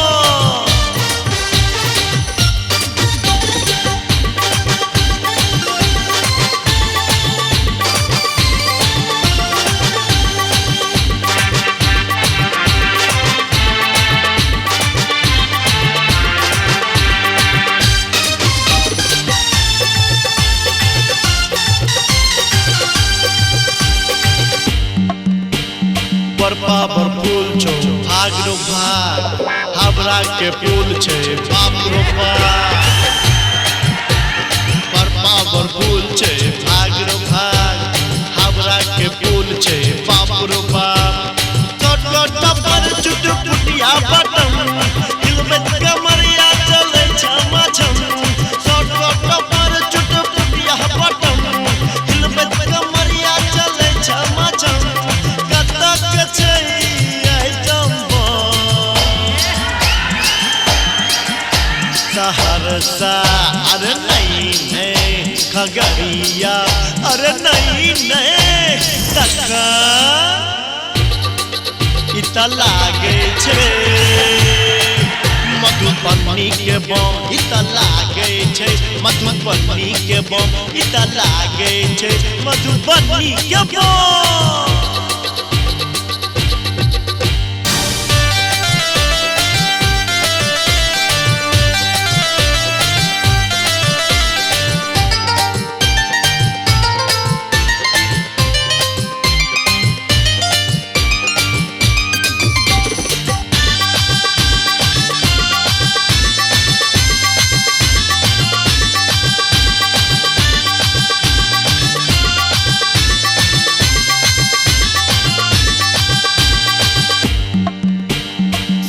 बड़ फूल छौ भाग रो भाग, हावड़ा के पुल छै बाप रो बाप। बड़पा बड़ फूल छै भाग रो भाग, हावड़ा के पुल छै बाप रो बाप। टोटो पर चुटपुटिया बटम, हिलबैत कमरिया चलै छमा छम। टोटो पर चुटपुटिया बटम, हिलबैत कमरिया चलै छमा छम। कतऽ छै आइटम बम, सहरसा अरे नहीं नहीं, खगड़िया अरे नहीं नहीं, तखन ई तऽ लागै छै मधुबनी के बम, ई तऽ लागै छै मधुबनी के बम, ई तऽ लागै छै मधुबनी के बम।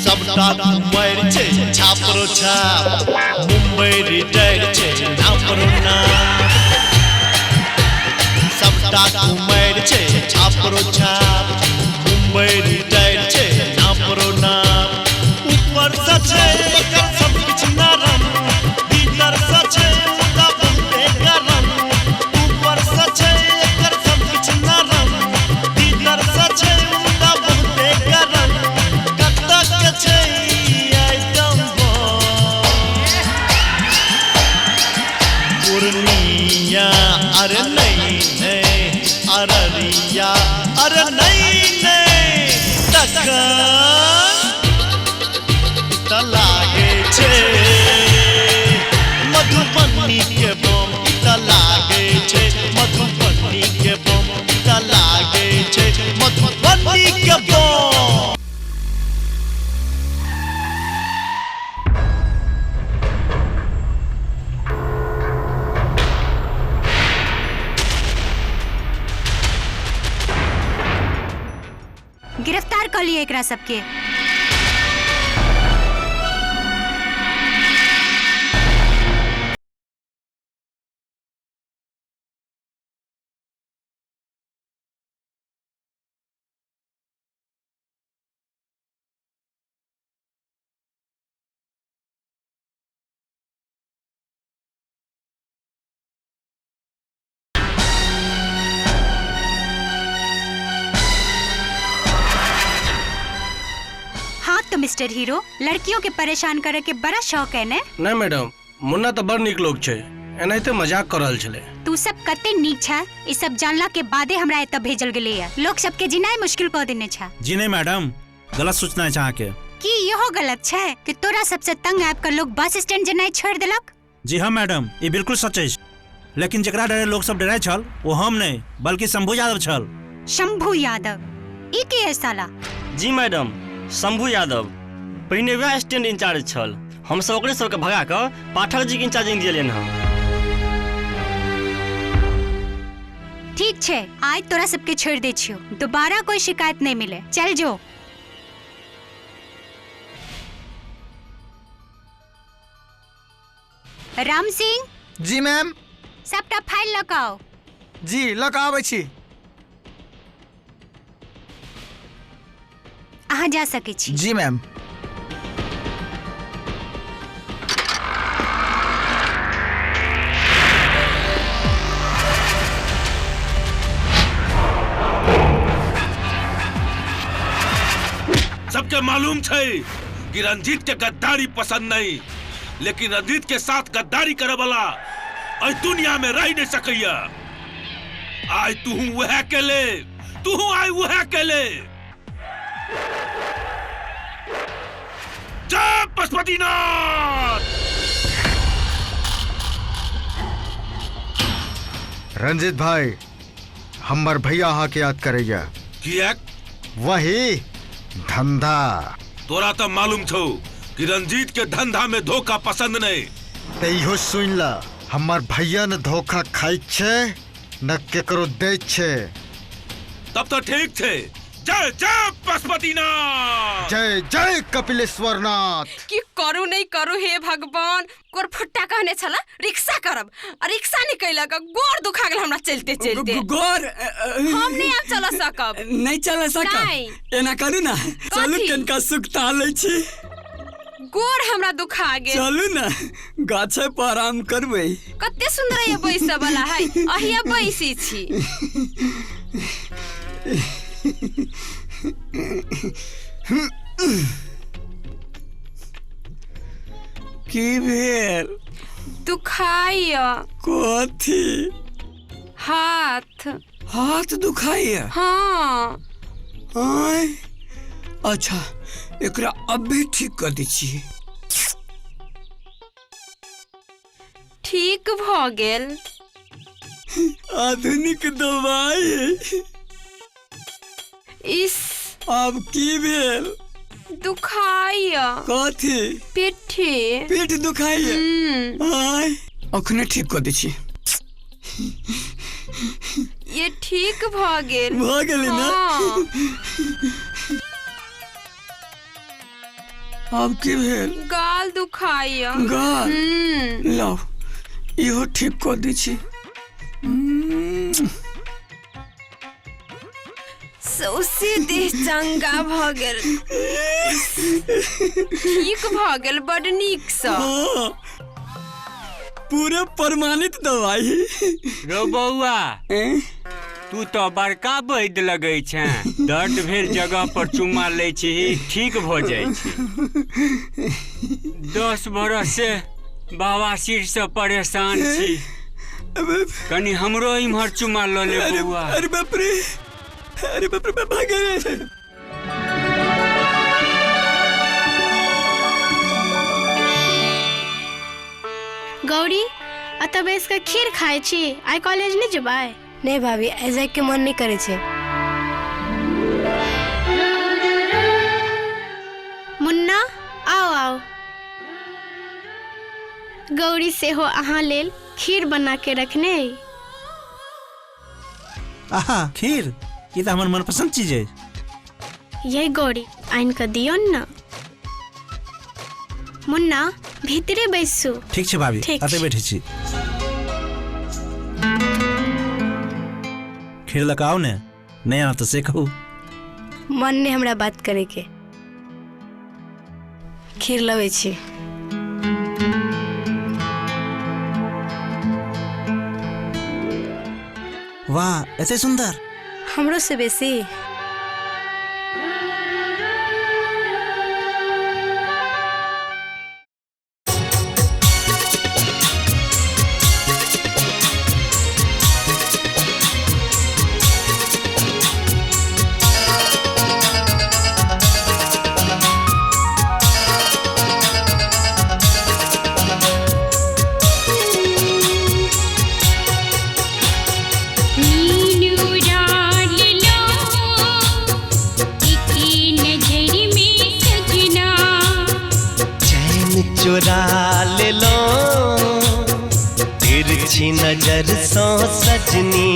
सबटा कुमारि छै छापरो छाप, मुंबई रिटायर छै नापरो नाप। सबटा कुमारि छै छापरो छाप, मुंबई रिटायर छै नापरो नाप। ऊपर से छै एकर सब किछु नरम, भीतर से छै मुदा बहुते गरम। ऊपर से छै एकर सब किछु नरम, भीतर से छै मुदा बहुते गरम। कतऽ छै आइटम बम, पूर्णिया अरे नहीं नहीं, अररिया अरे नहीं नहीं, तखन तऽ लागै छै मधुबनी के बम, ई तऽ लागै छै मधुबनी के बम, ई तऽ लागै छै मधुबनी के बम। गिरफ्तार कर लिए एकरा सबके। मिस्टर हीरो, लड़कियों के परेशान करे के बड़ा शौक है ने? नहीं मैडम, मुन्ना तो बड़ नीक लोग छै, एनाहिते मजाक कर रहल छलै। तू सब कते नीक छा, ई सब जानला के बादे हमरा एतऽ भेजल गेलै है। लोग सबके जिनाइ मुश्किल कऽ देने छा। जी नहीं मैडम, गलत सूचना है अहाँके। की इहो गलत छै कि तोरा सबसे तंग आबि कऽ लोग बस स्टैंड जेनाइ छोड़ि देलक? जी हाँ मैडम, ई बिल्कुल सच अछि, लेकिन जकरा डरे लोग सब डराइ छल वो हम नहीं बल्कि शंभू यादव छल। शंभू यादव ई के है साला? जी मैडम, शंभू यादव पहिने वएह स्टैंड इंचार्ज छल। हम सब ओकरे सबके भगा कऽ पाठक जी के इंचार्जिंग दियलियन हँ। ठीक छै, आइ तोरा सबके छोड़ि दै छियौ, दोबारा कोई शिकायत नहीं मिले। चल जो। राम सिंह। जी मैम। सबटा फाइल लऽ कऽ आउ। जी लऽ कऽ आबै छी। अहाँ जा सकै छी। जी मैम। सबके मालूम छै कि रंजीत के गद्दारी पसंद नहीं, लेकिन रंजीत के साथ गद्दारी करे वाला अइ दुनिया में रह नहीं सकैया। आइ तू वह के ले, तू आइ वह के ले। जय पशुपतिनाथ। रंजीत भाई, हमर भैया अहाँ के याद करैया। किएक? वही धंधा। तोरा तो मालूम छौ कि रंजीत के धंधा में धोखा पसंद नहीं। ते इहो सुन ला, हमर भैया न धोखा खाइ छै न केकरो दै छै। तब तो ठीक छै। जय जय पशुपतिनाथ। जय जय कपिलेश्वर नाथ। की करू नहीं करू हे भगवान, गोर फुट्टा कहने छला रिक्शा करब, आ रिक्शा नहीं कैलक, गोर दुखा गेल हमरा चलते चलते। गोर हम नहीं आब चल सकब। नहीं चल सकब? एना करू ना, चलू कनका सुखता लै छी। गोर हमरा दुखा गेल। चलू ना गाछे पर आराम करबै। कते सुंदर ये बैसऽ वाला है, अहिया बैसी छी। की भेल? दुखाइया। कथी? हाथ। हाथ दुखाइया? हाँ। आय, अच्छा एकरा अभी ठीक कर दै छी। ठीक भ गेल। आधुनिक दवाई। इस अब की भेल? दुखाइया। कथी? पीठी। पीठ दुखाइया? आय, अखने ठीक कर दै छी। ये ठीक भ गेल। भ गेलै ना? अब की भेल? गाल दुखाइया। गाल? लाओ इहो ठीक कर दै छी। सौसे देह चंगा भ गेल। ठीक भ गेल बड नीक सँ। पूरे प्रमाणित दवाई। रो बौआ, तू तो बड़का वैद्य लगै छे, दर्द भेल जगह पर चुम्मा लै छी ठीक भ जाइ छै। 10 बरस से बवासीर से परेशान छी, कनी हमरो इम्हर चुम्मा ल ले बौआ। अरे बाप रे, अरे बाप रे, भागे। गौरी, अतः बैस के खीर खाय छी, आइ कॉलेज नहीं जेबै? नहीं भाभी, आइ जाय के मन नहीं करे छै। मुन्ना आओ आओ। गौरी सेहो अहाँ लेल खीर बना के रखने अइ। आहा, खीर, ई तऽ हमर मनपसंद चीज है। यही गौरी आनि कऽ दियौ न। मुन्ना भीतरे बैसू। ठीक छै भाभी, अतै बैठे छी। खीर लऽ कऽ आउ ने, नहीं आना तऽ से कहू। मन नहीं हमरा बात करे के। खीर लबै छी। वाह, एते सुंदर। हमरो से बेसी। चैन चोरा लेलो तिरछी नजर सो सजनी।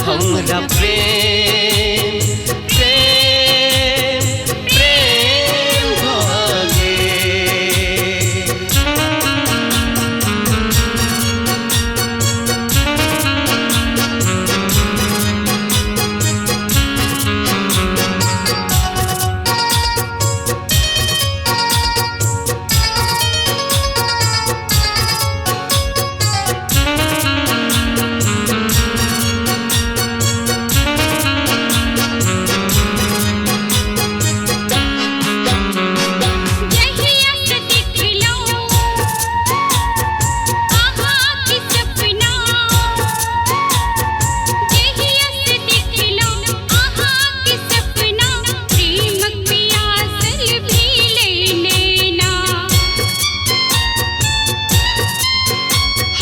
हमरा प्रेम प्रेम प्रेम भऽ गेल।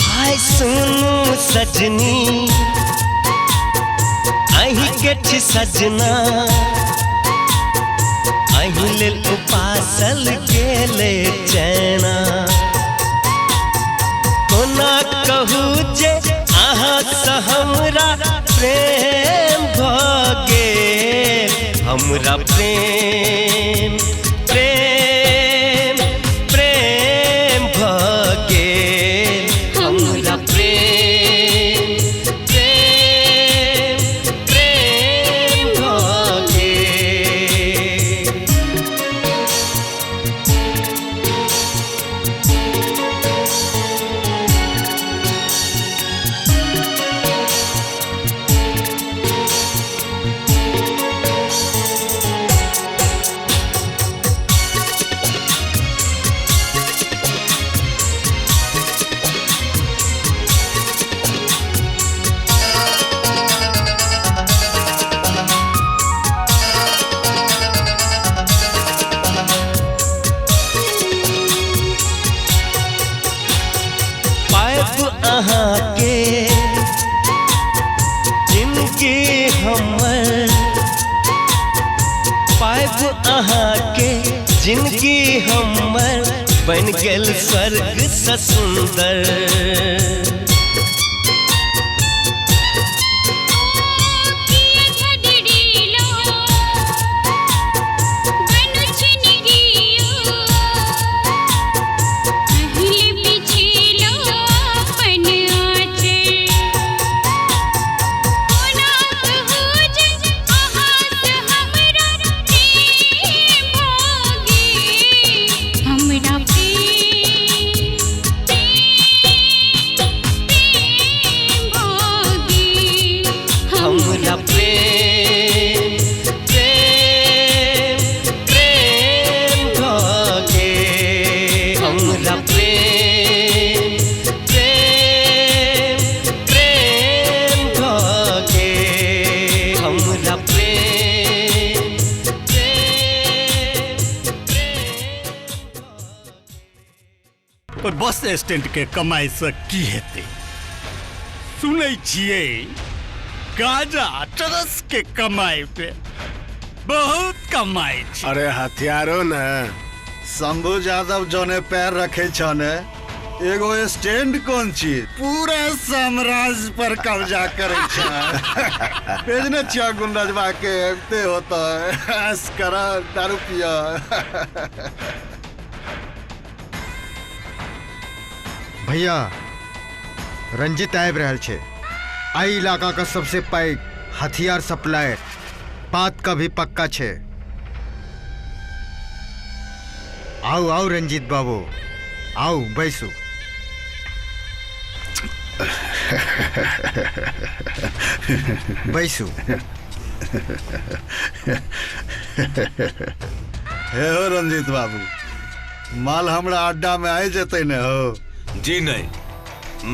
हाय सुनू सजनी अहीं के छी सजना, अहीं लेल उपासल गेले चैना। कोना कहू जे अहाँ सँ हमरा प्रेम भऽ गेल। हमरा प्रेम प्रेम प्रेम भऽ गेल। हमरा प्रेम प्रेम प्रेम भऽ गेल। पायब अहाँके जिनगी हमर, पायब अहाँके जिनगी हमर बनि गेल स्वर्ग सँ सुन्दर। हमरा प्रेम प्रेम प्रेम भऽ गेल। हमरा प्रेम प्रेम प्रेम भऽ गेल। हमरा प्रेम ओहि बस स्टैंड के कमाई से की हेतै? सुनै छियै गाजा चरस के कमाई पे बहुत कमाई छै। अरे हथियारो ने शंभू यादव जने पैर रखे छने एगो स्टैंड कोन चीज पूरा साम्राज्य पर कब्जा करे छै। भेजने छिया गुंडजवा के एते होता है ऐश कर दारू पिया। भैया रंजित आबि रहल छै। आई इलाका का सबसे पैघ हथियार सप्लायर, बात का भी पक्का छे। आओ आओ रंजीत बाबू आओ बैसू। बैसू। हे हो रंजीत बाबू, माल हमरा अड्डा में आई जते ने हो? जी नहीं,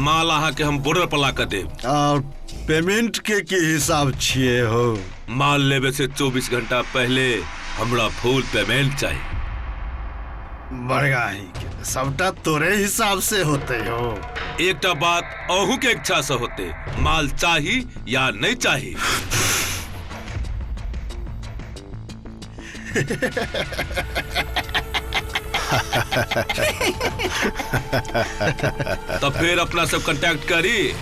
माल अहाँ के हम बॉर्डर पर ला के देब। और पेमेंट के की हिसाब छिए हो? माल लेवे से 24 घंटा पहले हमरा फुल पेमेंट चाहिए। बड़गाही के सबटा तोरे हिसाब से होते हो। एकटा बात अहू के इच्छा से होते, माल चाही या नहीं चाही। तो फिर अपना सब कांटेक्ट करी।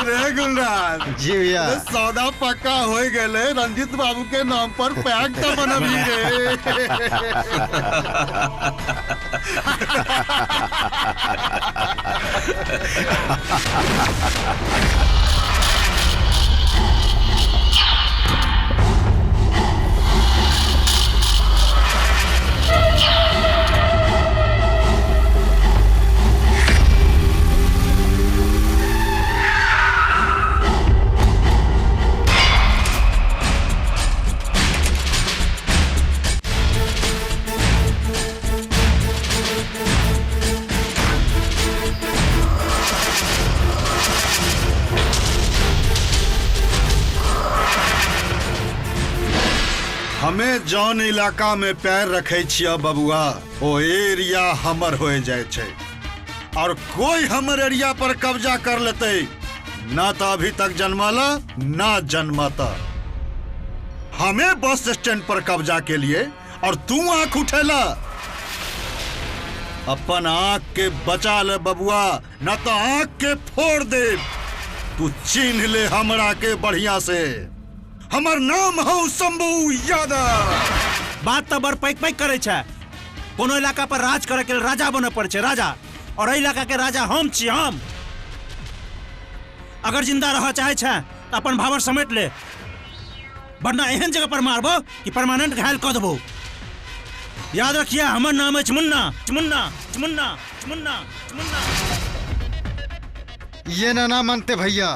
रे गुलराज जी भैया, सौदा पक्का हो गए। रंजीत बाबू के नाम पर पैक तो बनबी रे। हमें जौन इलाका में पैर रखे छिया बबुआ, ओ एरिया हमर हो जाए छे और कोई हमर एरिया पर कब्जा कर लेते ना तो अभी तक जन्माला ना जन्माता। हमें बस स्टैंड पर कब्जा के लिए और तू आंख उठेला। अपन आंख के बचा ले बबुआ, ना तो आंख के फोड़ दे। तू चिन्ह ले हमरा के बढ़िया से, हमर नाम हो शंभू यादव। बात तो बड़ पैक पैक करे छे। कोनो इलाका पर राज करे के राजा बने पड़े छे, राजा। और एहि इलाका के राजा हम छी, हम। अगर जिंदा रह चाहे छे तो अपन भावर समेट ले, वरना एहन जगह पर मारबो कि परमानेंट घायल कर देबो। याद रखिए, हमर नाम है मुन्ना, मुन्ना, मुन्ना, मुन्ना, मुन्ना। ये ना ना मानते भैया,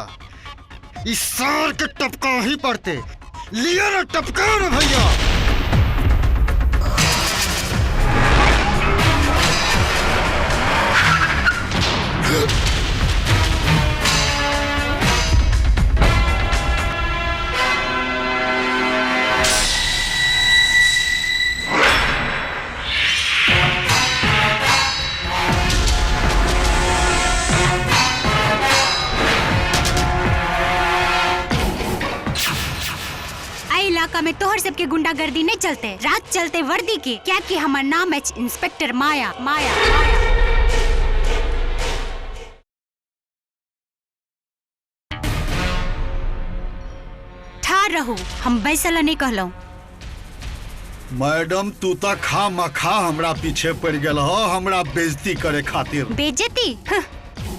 इस सार के टपका ही पड़ते। लिया ना टपका ना भैया। इलाका में तोहर सबके गुंडागर्दी नहीं चलते, रात चलते वर्दी के। क्या कि हमार नाम है इंस्पेक्टर माया। माया, माया। ठार रहू, हम बैसला नहीं कहलौं। मैडम तू तो खा मखा हमरा पीछे पड़ गेल हो, हमरा बेइज्जती करे खातिर। बेइज्जती?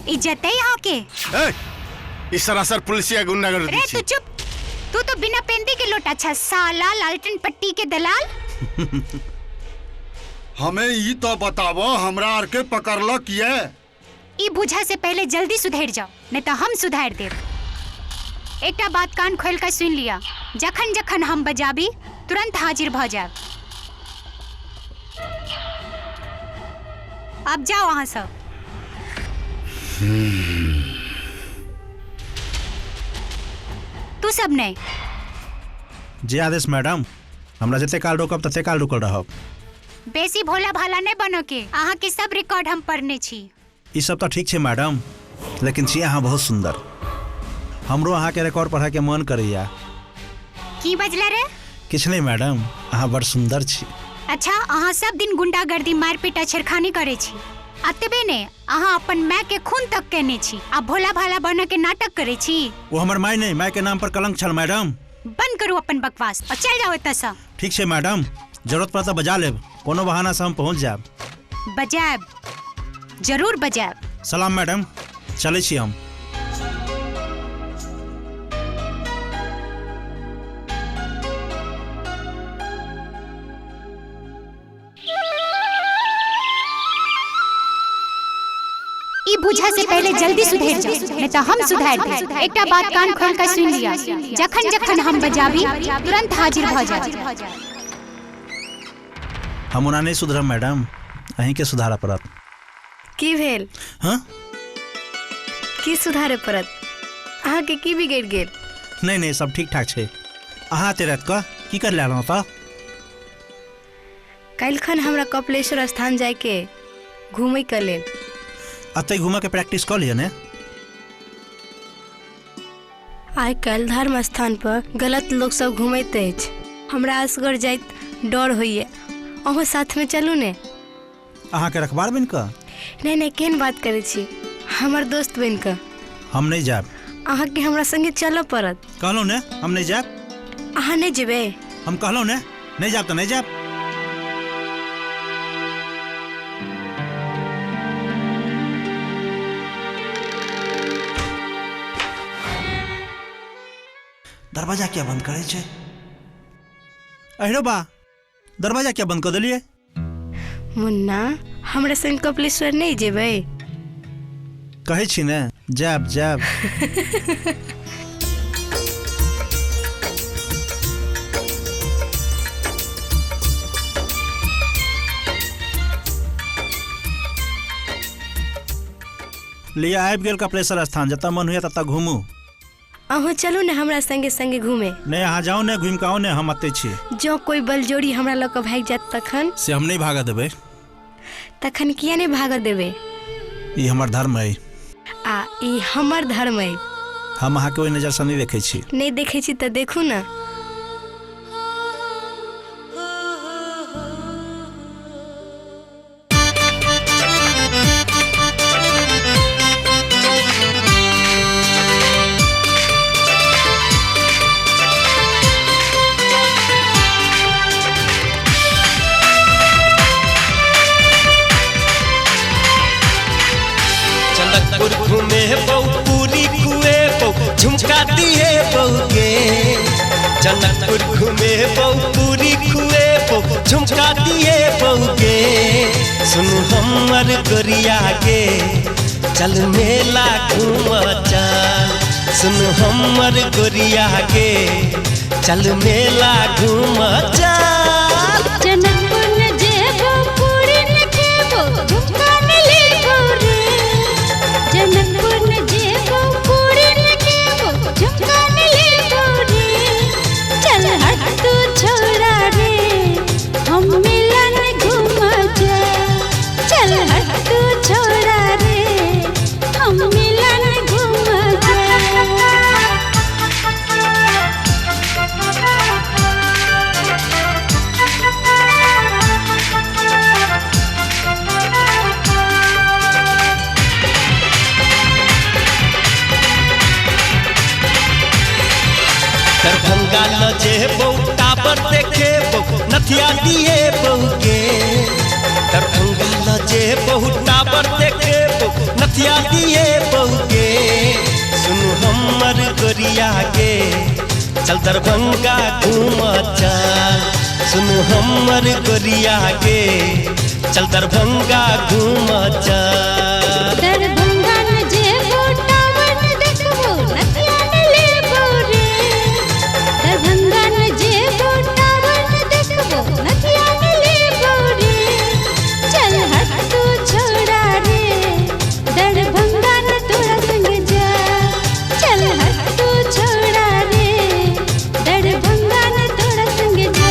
इज्जत है यहाँ के। इस सरासर पुलिसिया गुंडागर्दी। रे तू चुप, तू तो बिना पेंदी के लोटा अच्छा साला लालटेन पट्टी के दलाल। हमें ई तो बतावो हमरा आर के पकड़लो किए? ई बुझा से पहले जल्दी सुधर जाओ, नहीं तो हम सुधार देब। एकटा बात कान खोल कर सुन लिया, जखन जखन हम बजाबी तुरंत हाजिर भ जाब। अब जाओ वहां सब। तू सब नहीं। जी आदेश मैडम, हमरा जते काल रोकब तते काल रुकल रहब। बेसी भोला भाला नहीं बनो के, अहाँ के सब रिकॉर्ड हम पढ़ने छी। ई सब तो ठीक छे मैडम, लेकिन छी अहाँ बहुत सुंदर। हमरो अहाँ के रिकॉर्ड पढ़ा के मन करैया। की बजला रे? किछ नहीं मैडम, अहाँ बड़ सुंदर छी। अच्छा, अहाँ सब दिन गुंडागर्दी मारपीट आ छेड़खानी करे छी, अतबे ने अहाँ अपन माय के खून तक केने छी आ भोला भाला बन के नाटक करे छी। वो हमर माय नहीं, माय के नाम पर कलंक छल मैडम। बंद करू अपन बकवास और चल जाओ एतऽ से। ठीक छे मैडम, जरूरत पड़त बजा लेब, कोनो बहाना से हम पहुंच जाब। बजायब, जरूर बजायब। सलाम मैडम, चले छी हम। बुझा से पहले जल्दी सुधर जाओ, नहीं तो हम सुधार देब। एकटा बात कान खोल कर सुन लिया, जखन जखन हम बजाबी तुरंत हाजिर भ जाब। हम ओना नहीं सुधरब मैडम, अहीं के सुधारा पड़त। की भेल? हाँ? की सुधारे पड़त? अहाँ के की बिगड़ गेल? नहीं नहीं, सब ठीक ठाक छे। अहाँ ते रात का की कर लेलहुँ त? काल्हिखन हमरा कपिलेश्वर स्थान जायके घूमैके लेल। अतै घूमऽ के प्रैक्टिस कऽ लिअ ने। आइ काल्हि धर्म स्थान पर गलत लोक सब घूमैत अछि, हमरा असगर जाइत डर होइए। अहूँ साथमे चलू ने। अहाँके रखबार बनि कऽ? नहि नहि, केहन बात करै छी, हमर दोस्त बनि कऽ। हम नहि जायब। अहाँके हमरा संगे चलऽ पड़त। कहलहुँ ने हम नहि जायब। अहाँ नहि जेबै? हम कहलहुँ ने नहि जायब तऽ नहि जायब। दरवाजा क्या बंद करै छै? अहिरो बा, दरवाजा क्या बंद कऽ देलियै? मुन्ना, हमरा संग कपिलेश्वर नहि जेबै? कहै छी ने जायब जायब। लिअ आबि गेल कपिलेश्वर स्थान, जतऽ मन होइए ततऽ घूमू। अहूँ चलू ने हमरा संगे संगे घूमे। नहि, अहाँ जाउ ने, घूमि कऽ आउ ने, हम एतै छी। जँ कोइ बलजोरी हमरा लऽ कऽ भागि जायत तखन? से हम नहि भागऽ देबै। तखन किया नहि भागऽ देबै? ई हमर धर्म अइ। आ ई हमर धर्म अइ। हम अहाँके ओहि नजरसँ नहि देखै छी। नहि देखै छी तऽ देखू ने। जनकपुर घूमे बऊ पूरी खुए बऊ झुमका दिए बऊ के। जनकपुर घूमे बऊ पूरी खुए बऊ झुमका दिए बऊ के। सुन हमर गोरिया के चल मेला घूम चल। सुन हमर गोरिया के चल मेला घूम चल। जनकपुर न जेबो पूरी न खेबो झुमका न लेबो रे। जनकपुर न जेबो पूरी न खेबो झुमका न लेबो रे। चल हट तू छोड़ा रे, हम मेला न घूम जा। चल हट तू छोड़ा रे, हम मेला न घूम जा। दरभंगा ल जेबो टावर देखेबो नथिया दिए बऊ के। दरभंगा ल जेबो टावर देखेबो नथिया दिए बऊ के। सुन हमर गोरिया के चल दरभंगा घूम चल। सुन हमर गोरिया के चल दरभंगा घूम चल। दरभंगा न जेबो टावर न देखबो नथिया न लेबो रे। दरभंगा न जेबो टावर न देखबो नथिया न लेबो रे। चल हट तू छोड़ा रे, दरभंगा न तोरा संग जा। चल हट तू छोड़ा रे, दरभंगा न तोरा संग जा।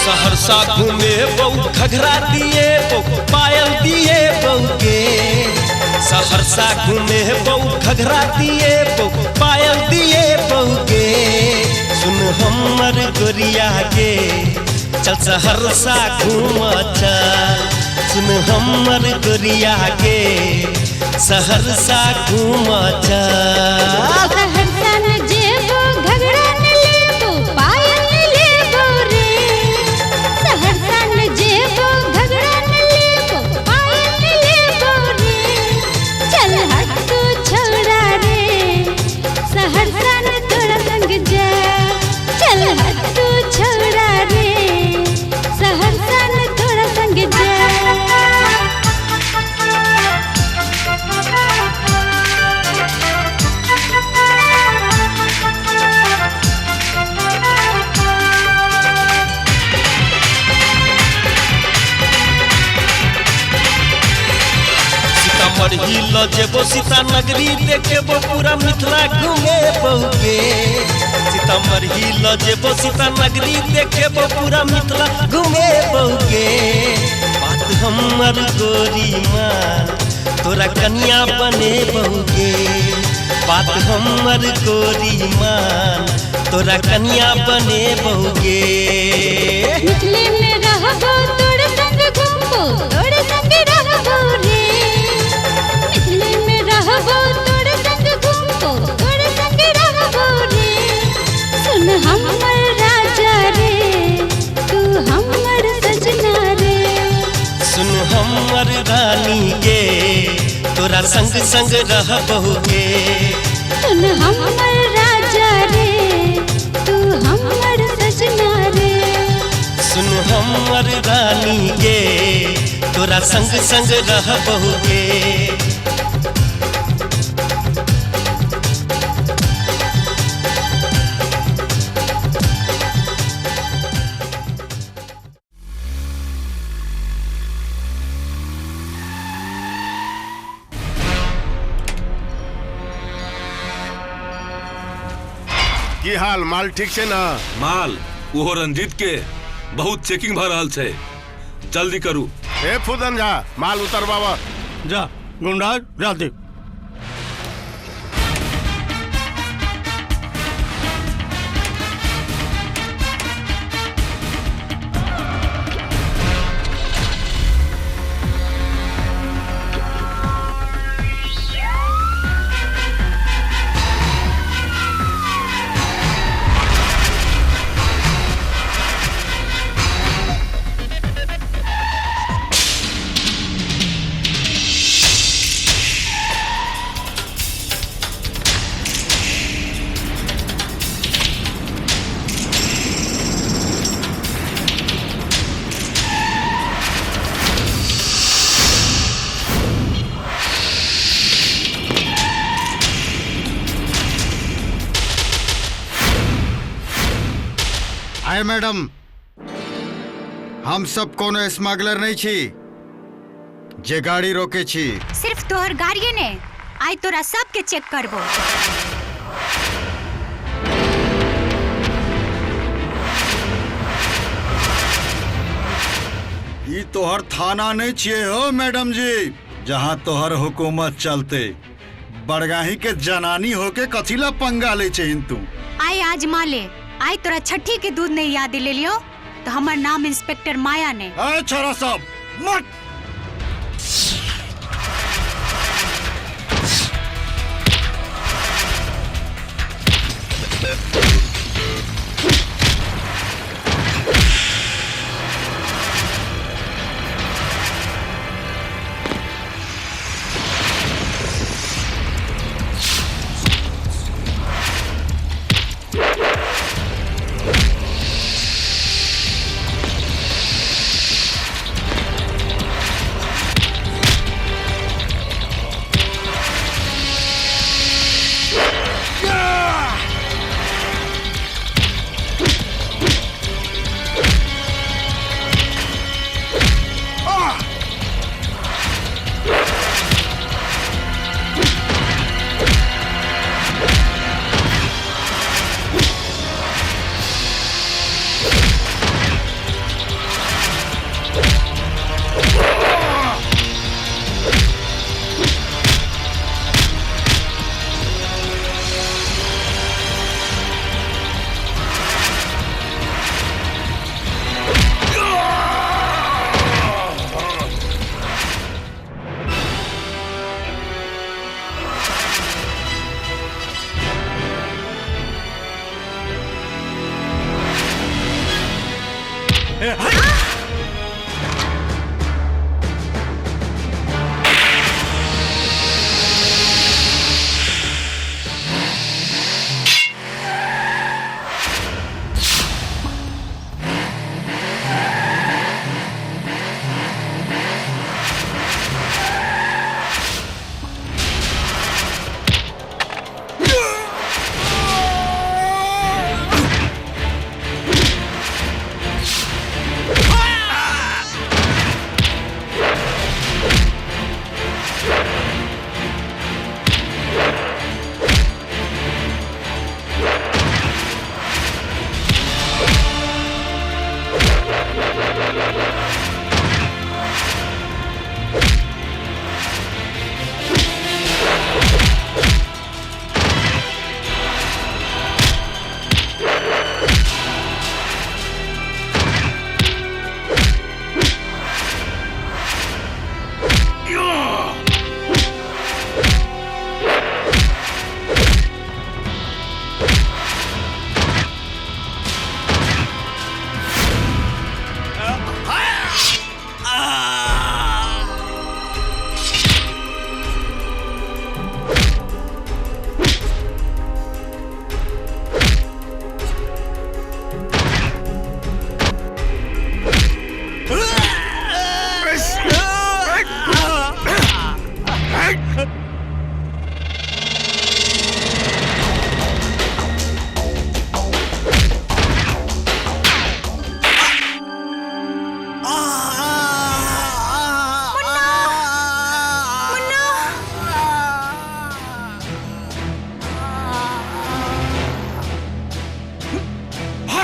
सहरसा घूमे बऊ घघरा दिए बऊ पायल दिए बऊ के। सहरसा घूमे बऊ घघरा दिए बऊ पायल दिए बऊ के। सुन हमर गोरिया के चल सहरसा घूम चल। सुन हमर गोरिया के सहरसा घूम चल। सहरसा न जेबो घघरा न लेबो पायल न लेबो रे। सहरसा न जेबो घघरा न लेबो पायल न लेबो रे। चल हट तू छोड़ा रे, सहरसा न तोरा संग जा। चल हट तू छोड़ा रे, सहरसा न तोरा संग जा। Thank you. ल जेबो सीता नगरी देखेबो पूरा मिथिला घूमेबो गे। सीतामढ़ी ल जेबो सीता नगरी देखेबो पूरा मिथिला घूमेबो गे। बात हमर गोरी मान तोरा कनिया बनेबो गे। बात हमर गोरी मान तोरा कनिया बनेबो गे। मिथिले में रहबो तोरे संग घूमबो तोरे संग रहबो रे। मिथिले में रहबो तोरे संग घूमबो तोरे संग रहबो रे। सुन हमर राजा रे तू हमर सजना रे। सुन हमर रानी गे तोरा संग संग रहबो गे। सुन हमर राजा रे तू हमर सजना रे। सुन हमर रानी गे तोरा संग संग रहबो गे। की हाल माल ठीक छै ना? माल ओहो रंजीत के बहुत चेकिंग भ रहल छै, जल्दी करू। ए फुदन झा माल उतरबावा। जा गुंडाज जल्दी। आए मैडम, हम सब कोनो स्मगलर नहीं छी जे गाड़ी रोके छी। सिर्फ तोहर गाड़िए ने आइ तोरा सबके चेक करबो। ई तोहर थाना नहीं छिए हो मैडम जी, जहाँ तोहर हुकूमत चलते। बड़गाही के जनानी होके कथीला पंगा ले छहिन तू। आइ आजमा ले, आई तोरा छठी के दूध नहीं याद ले लियो तो हमार नाम इंस्पेक्टर माया ने। ए छोरा सब मत।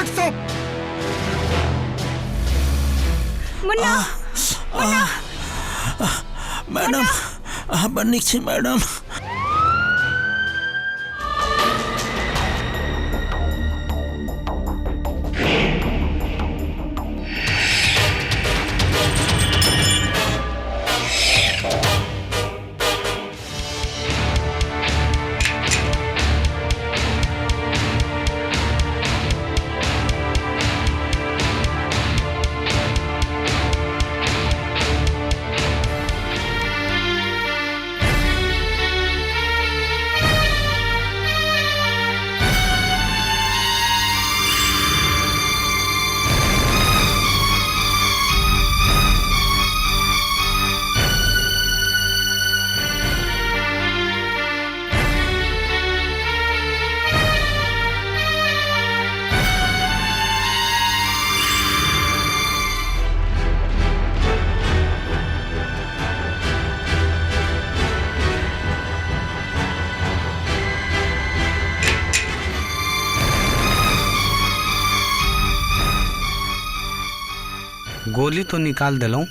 पाठक सब। मुन्ना, मुन्ना। मैडम अहाँ बड़ नीक छी मैडम। गोली तो निकाल दिलौं,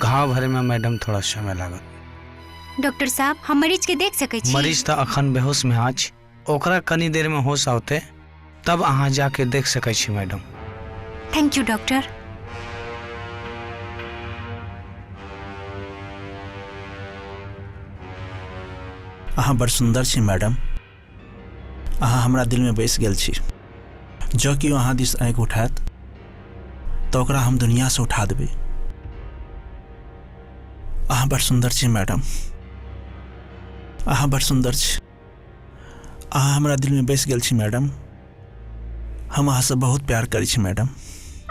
घाव भरे में मैडम थोड़ा समय लागत। डॉक्टर साहब हम मरीज के देख सकै छी? मरीज तो अखन बेहोश में अछि, ओकरा कनी देर में होश औते तब अहाँ जाके देख सकै छी मैडम। Thank you doctor. अहाँ बड़ सुंदर छी मैडम, अहाँ हमरा दिल में बसि गेल छी। जँ केओ अहाँ दिस आँखि उठायत तो ओकरा हम दुनिया से उठा देबै। अहाँ बड़ सुंदर छी मैडम, अहाँ बड़ सुंदर छी, अहाँ हमरा दिल में बसि गेल छी मैडम। हम अहाँसँ बहुत प्यार करै छी मैडम।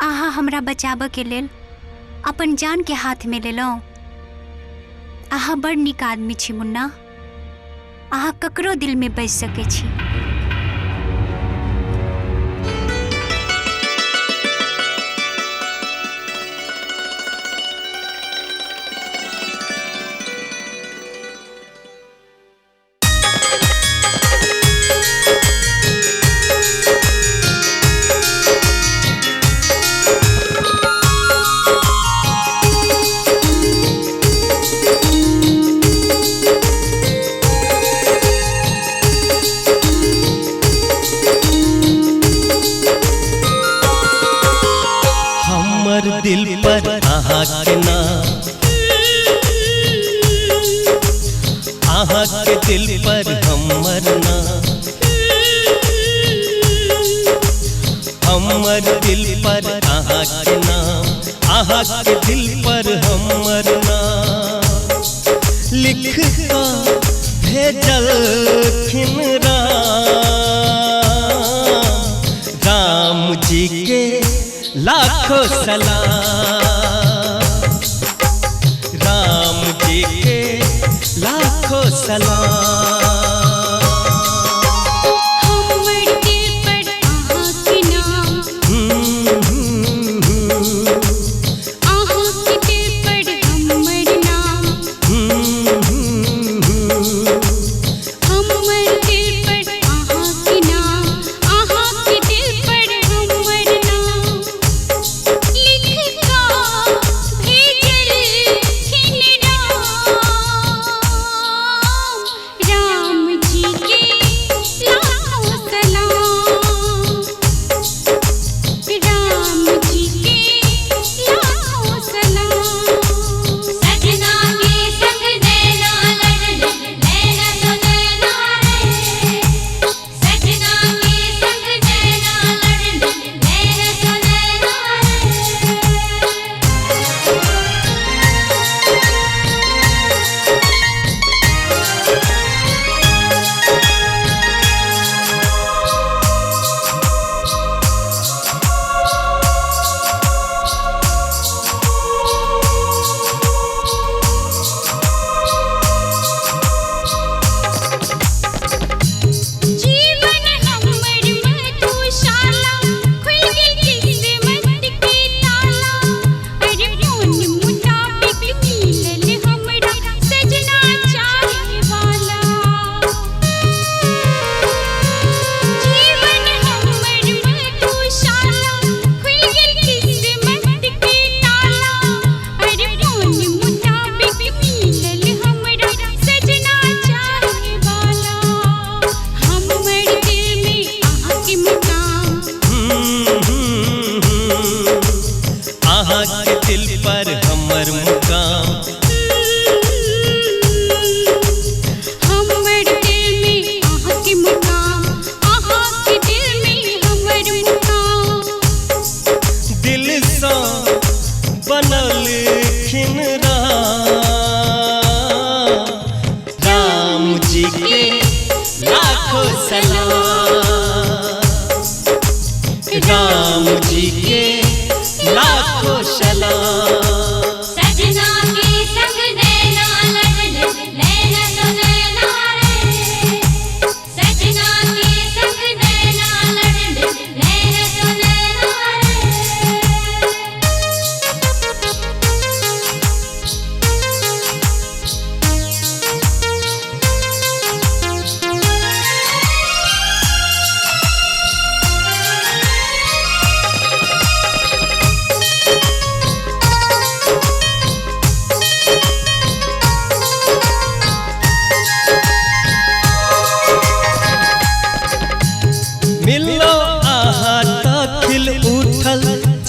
अहाँ हमरा बचाबऽ के लेल अपन जान के हाथ में लेलहुँ। अहाँ बड़ नीक आदमी छी मुन्ना, अहाँ ककरो दिल में बसि सकै छी। दिल पर अहाँ के नाम, अहाँ के दिल पर हमर नाम, हमर दिल पर अहाँ के नाम, अहाँ के दिल पर हमर नाम लिख कऽ भेजलखिन राम, राम जी के लाखों सलाम, राम जी के लाखों सलाम। हमर दिल पर अहाँ के नाम, अहाँ के दिल पर हमर नाम, हमर दिल पर अहाँ के नाम, अहाँ के दिल पर हमर नाम लिख कऽ भेजलखिन राम, राम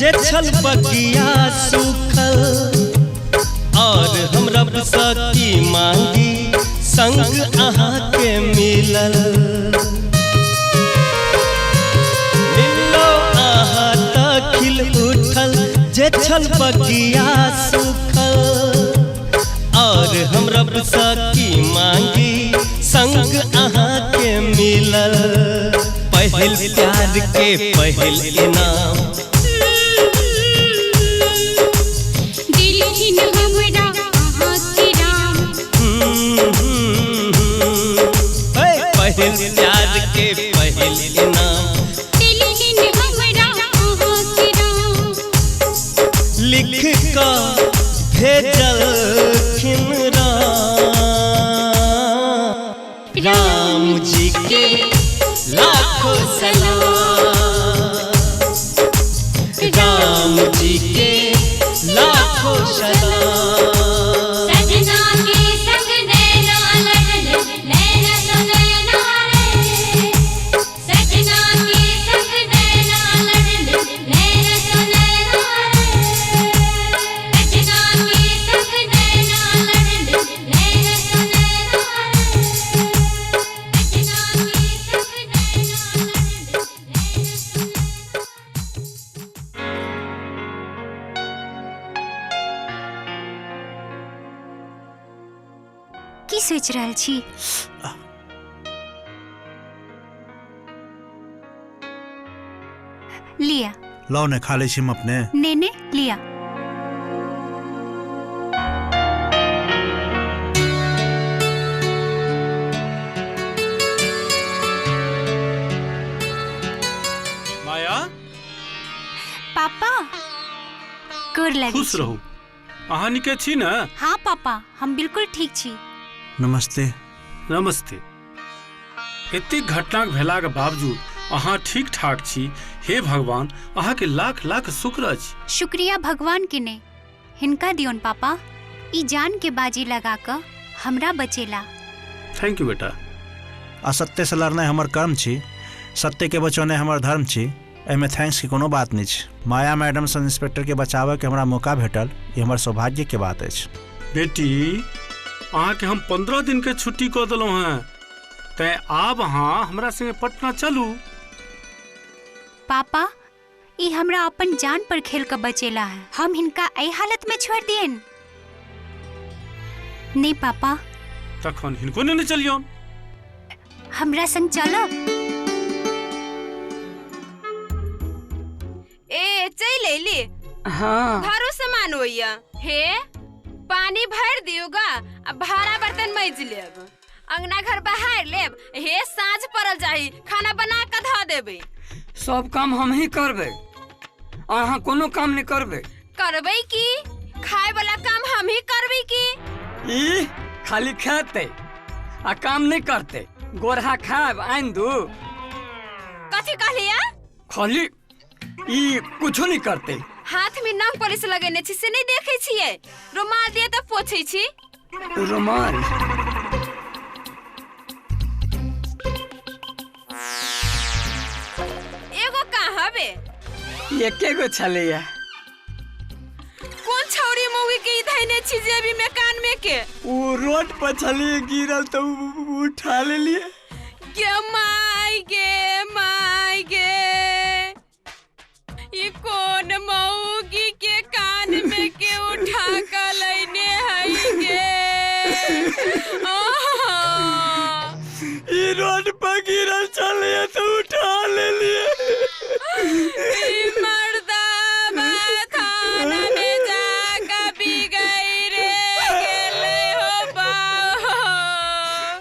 जे छल बगिया सूखल। और हम रब सँ की मांगी संग अहाँ के मिलल। मिलो अहाँ त खिल उठल जे छल बगिया सूखल। और हम रब सँ की मांगी संग अहाँ के मिलल। पहिल प्यार के पहिल इनाम दिलखिन हमरा अहाँ के राम। पहिल प्यार के पहिल इनाम दिलखिन हमरा अहाँ के राम। लिख क भेजलखिन राम, राम जी के लाखों सलाम, राम जी के लाखों सलाम। सजना के संग नैना लड़ल नैना तो नैना रे। सजना के संग नैना लड़ल नैना तो नैना रे। सजना के संग नैना लड़ल नैना तो नैना रे। सजना के संग नैना लड़ल नैना तो। की सोचि रहल छी? लिया लाओ ने खा लै छी हम अपने। ने ने लिया। माया पापा गोर लगै खुश छी। रहू। अहाँ निके छी ने? हाँ पापा, हम बिल्कुल ठीक छी। नमस्ते। नमस्ते। एतेक घटनाक भेलाक बावजूद अहाँ ठीक ठाक छी। हे भगवान, अहाँ के लाख लाख शुक्र अछि। शुक्रिया भगवान के ने हिनका दियोन पापा, ई जान के बाजी लगा क हमरा बचेला। Thank you बेटा। असत्य से लड़नाइ हमर कर्म छी, सत्य के बचौनाइ हमर धर्म छी। एहिमे thanks के कोनो बात नहि छै। माया मैडम सन इंस्पेक्टर के बचाबऽ के हमरा मौका भेटल, ई हमर सौभाग्य के बात अछि। बेटी, अहाँ के हम 15 दिन के छुट्टी कऽ देलहुँ हेँ, तैं आब अहाँ हमरा संगे पटना चलू। पापा, ई हमरा अपन जान पर खेल के बचेला है, हम हिनका एहि हालत में छोड़ दियन? नहीं पापा। तखन हिनको नेने चलियौन। हमरा संग चलब। ए चल अयली। हाँ। घरो सामान होइया हे, पानी भर दियोगा आ भारा बर्तन मैज लेब, अंगना घर बहार लेब, हे साँझ पड़ल जाही खाना बना के धऽ देबै। सब काम हम ही करबै, अहाँ कोनो काम नहीं करबै। करबै की? खाए वाला काम हम ही करबै की? ई खाली खेतै आ काम नहीं करते। गोरहा खाएब आनि दू। कथी कहलिया? खाली ई कुछो नहीं करते। हाथ में नंग पॉलिश लगेने छी से नहीं देखे छियै? रुमाल दिए तऽ पोछै छी। रुमाल एगो कहाँ हबे? एके गो छलैया। कौन छौरी मौगी के ई धैने छी जेबी में कान में के? उ रोड पर छलिए गिरल तो उठा लेलिए। गे माय गे माय गे, ई कौन मौगी के कान में के उठा के लैने हई गे? ई रोड पर गिरल छलिए तो उठा लेलिए। ई मर्दाबा थाना में जाके बिगड़ रे गेले हो बाहो।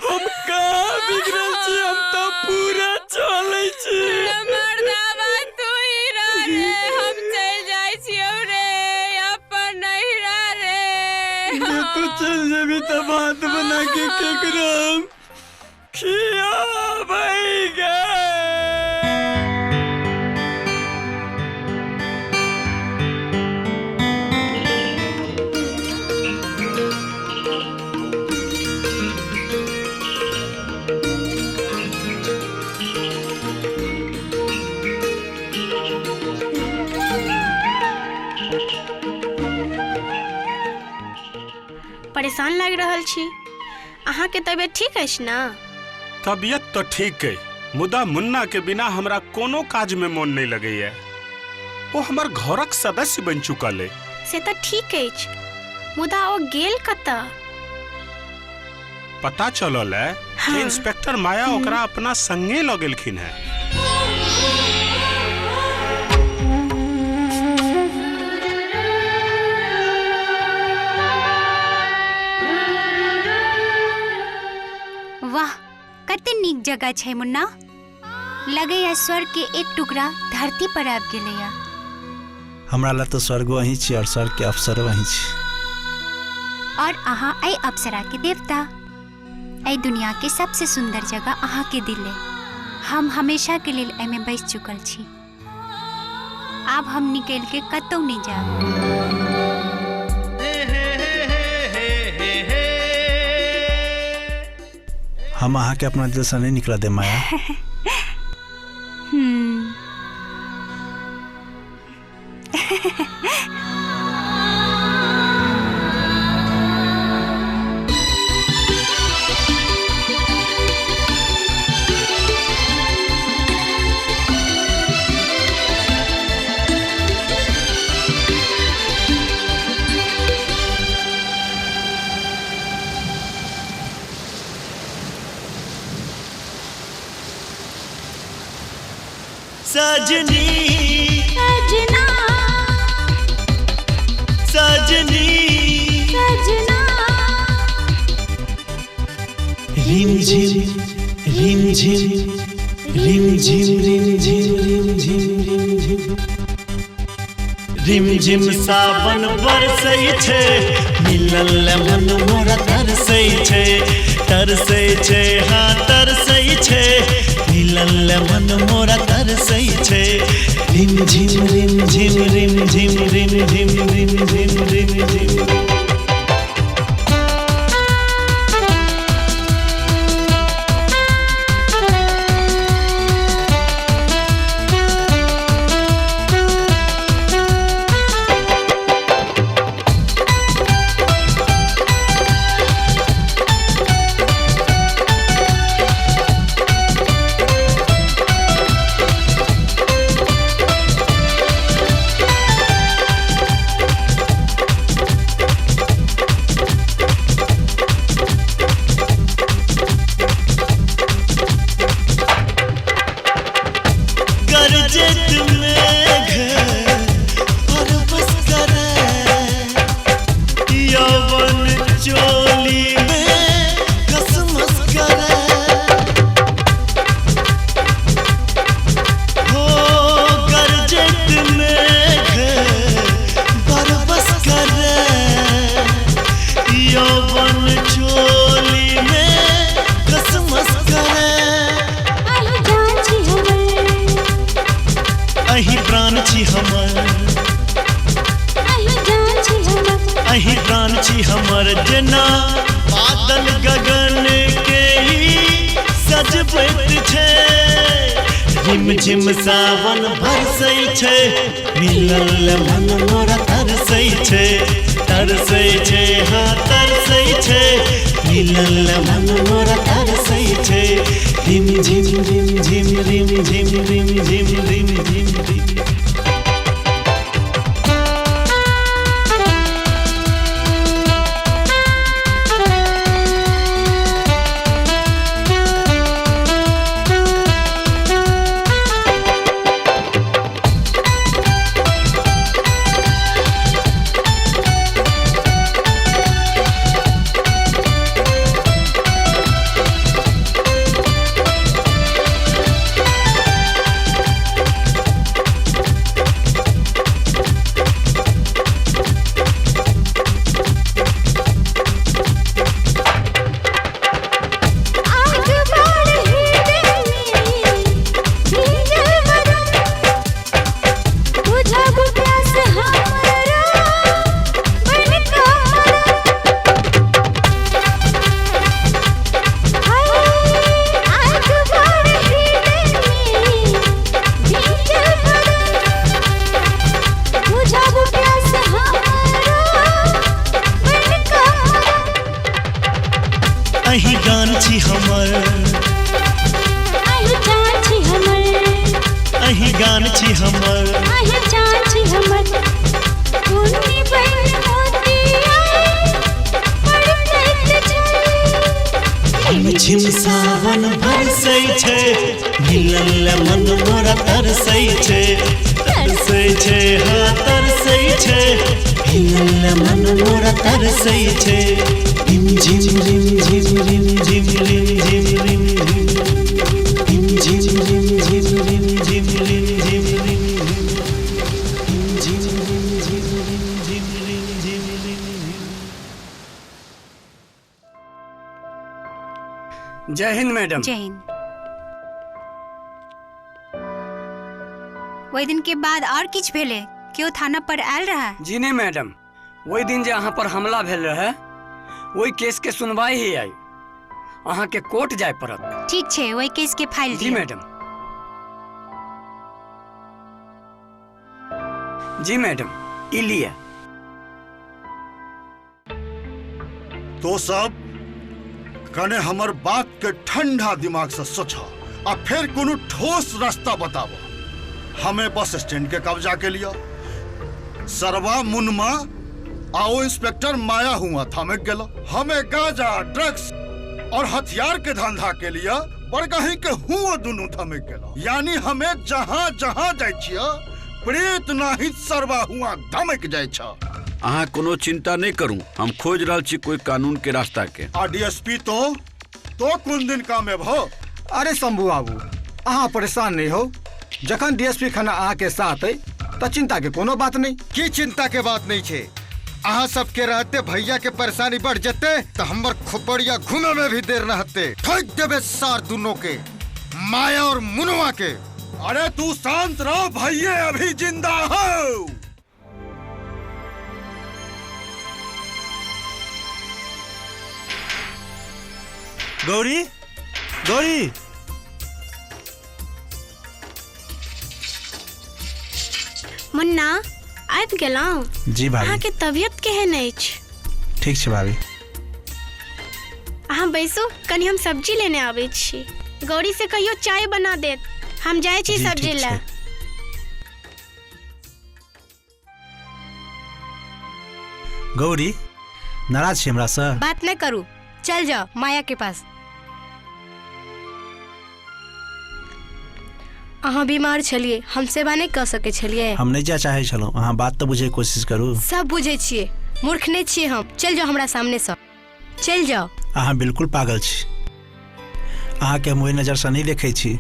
हम कहाँ बिगड़ल छी, हम तो पूरा चलै छी। मर्दाबा तू ही रह रे, हम चल जाइ छियौ रे अपन नैहरा रे। तू चल जेबी तऽ भात बना के केकरो हम खियाबै गे। Thank you. परेशान लागि रहल छी। अहाँके तबियत ठीक अछि ने? तबियत तऽ ठीक अइ, मुदा मुन्ना के बिना हमरा कोनो काज में मोन नहीं लगैया। ओ हमर घरक सदस्य बनि चुकल अइ। से तऽ ठीक अछि, मुदा ओ गेल कतऽ? पता चलल है कि इंस्पेक्टर माया ओकरा अपना संगे लऽ गेलखिन है। वाह, कते नीक जगह छै मुन्ना। लगैया स्वर्ग के एक टुकड़ा धरती पर आबि गेलैया। हमरा ला तो स्वर्गो अहीं छी और स्वर्ग के अफसरो अहीं छी। और अहाँ एहि अप्सरा के देवता। एहि दुनिया के सबसे सुंदर जगह अहाँ के दिल है। हम हमेशा के लेल एहिमे बसि चुकल छी। आब हम निकलि के कतौ नहीं जायब। हम अहाँ के अपना दिल से नहीं निकला दे माया। सजनी सजना सजनी सजना रिम झिम रिम झिम रिम झिम रिम झिम रिम झिम रिम झिम रिम झिम सावन बरसै छै, मिलल मन मोरा तरसै छै, तरसै छै हाँ तरसै छै, मिलल मन मोरा तरसै छै। रिम झिम रिम झिम रिम झिम रिम झिम रिम झिम रिम झिम। गरजत मेघ और बस करे यवन चोली में कसमस करे, हो गरजत मेघ और बस करे यवन चोली में कसमस करे। अहीं प्राण छी हमर, अहीं प्राण छी हमर, जेना बादल गगन के ही सजबैत छै। रिम झिम सावन बरसै छै, मिलल मन मोरा तरसै छै, तरसै छै हाँ तरसै छै, मिलल मन मोरा तरसै छै। रिम झिम रिम झिम रिम झिम रिम झिम रिम झिम रिम। छै, हाँ तरसै छै, मिलन मन मोरा तरसै छै। रिम झिम रिम झिम रिम झिम रिम झिम रिम झिम रिम झिम रिम झिम रिम झिम रिम झिम रिम झिम रिम झिम रिम झिम रिम झिम रिम झिम। जय हिंद मैडम। जय हिंद। ओहि दिन के बाद और किछु भेलै? केओ थाना पर आयल रहे? जी नहीं मैडम, ओहि दिन जे अहाँ पर हमला भेल रहे ओहि केस के सुनवाई ही आई, अहाँ के कोर्ट जाय पड़त। ठीक छै, ओहि केस के फाइल जी दिअ। मैडम। जी मैडम, ई लिअ। तो सब कने हमर बात के ठंडा दिमाग से सोच आ फिर कोनो ठोस रास्ता बताबो। हमें बस स्टैंड के कब्जा के लिया सरवा मुनमा आओ इंस्पेक्टर माया हुआ थमक गेलो। हमें गांजा ड्रग्स और हथियार के धंधा के लिए बड़गही के हुआ दुनू थमक गेलो। यानी हमें जहां जहां जाय छियै प्रेत नाहित सरवा हुआ धमक जाय छ। अहाँ कोनो चिंता नहीं करू, हम खोज रहल छी कोई कानून के रास्ता के। आ डीएसपी तो कोन दिन कामयाब हो? अरे शंभू बाबू अहाँ परेशान नहीं हो, जखन डीएसपी खन्ना अहाँ के साथ है तो चिंता के कोनो बात नहीं। की चिंता के बात नहीं छे, अहाँ सबके रहते भैया के परेशानी बढ़ जते तो हमर खोपड़िया घूमे में भी देर न हते। ठोक देबे सार दोनों के, माया और मुनवा के। अरे तू शांत रहो भैया, अभी जिंदा हो। गौरी, गौरी, मुन्ना आबि गेलहुँ? जी भाभी। अहाँके तबियत केहन अछि? ठीक छै भाभी। अहाँ बैसू, कनि हम सब्जी लेने आबै छी। गौरी से कहियो चाय बना देत, हम जाइ छी जी, सब्जी ठीक लए। छै। गौरी नाराज छी हमरा से? बात नहीं करू, चल जाओ माया के पास। अहाँ बीमार छलिए, हम सेवा नहीं कर सके छलिए। हम नहीं जा चाहे छलहुँ, अहाँ बात तो बुझे के कोशिश करू। सब बुझे छिए, मूर्ख नहीं छिए हम। चल जाओ हमरा सामने से, चल जाओ। अहाँ बिल्कुल पागल छी, अहाँके हम ओहि नजरसँ नहीं देखै छी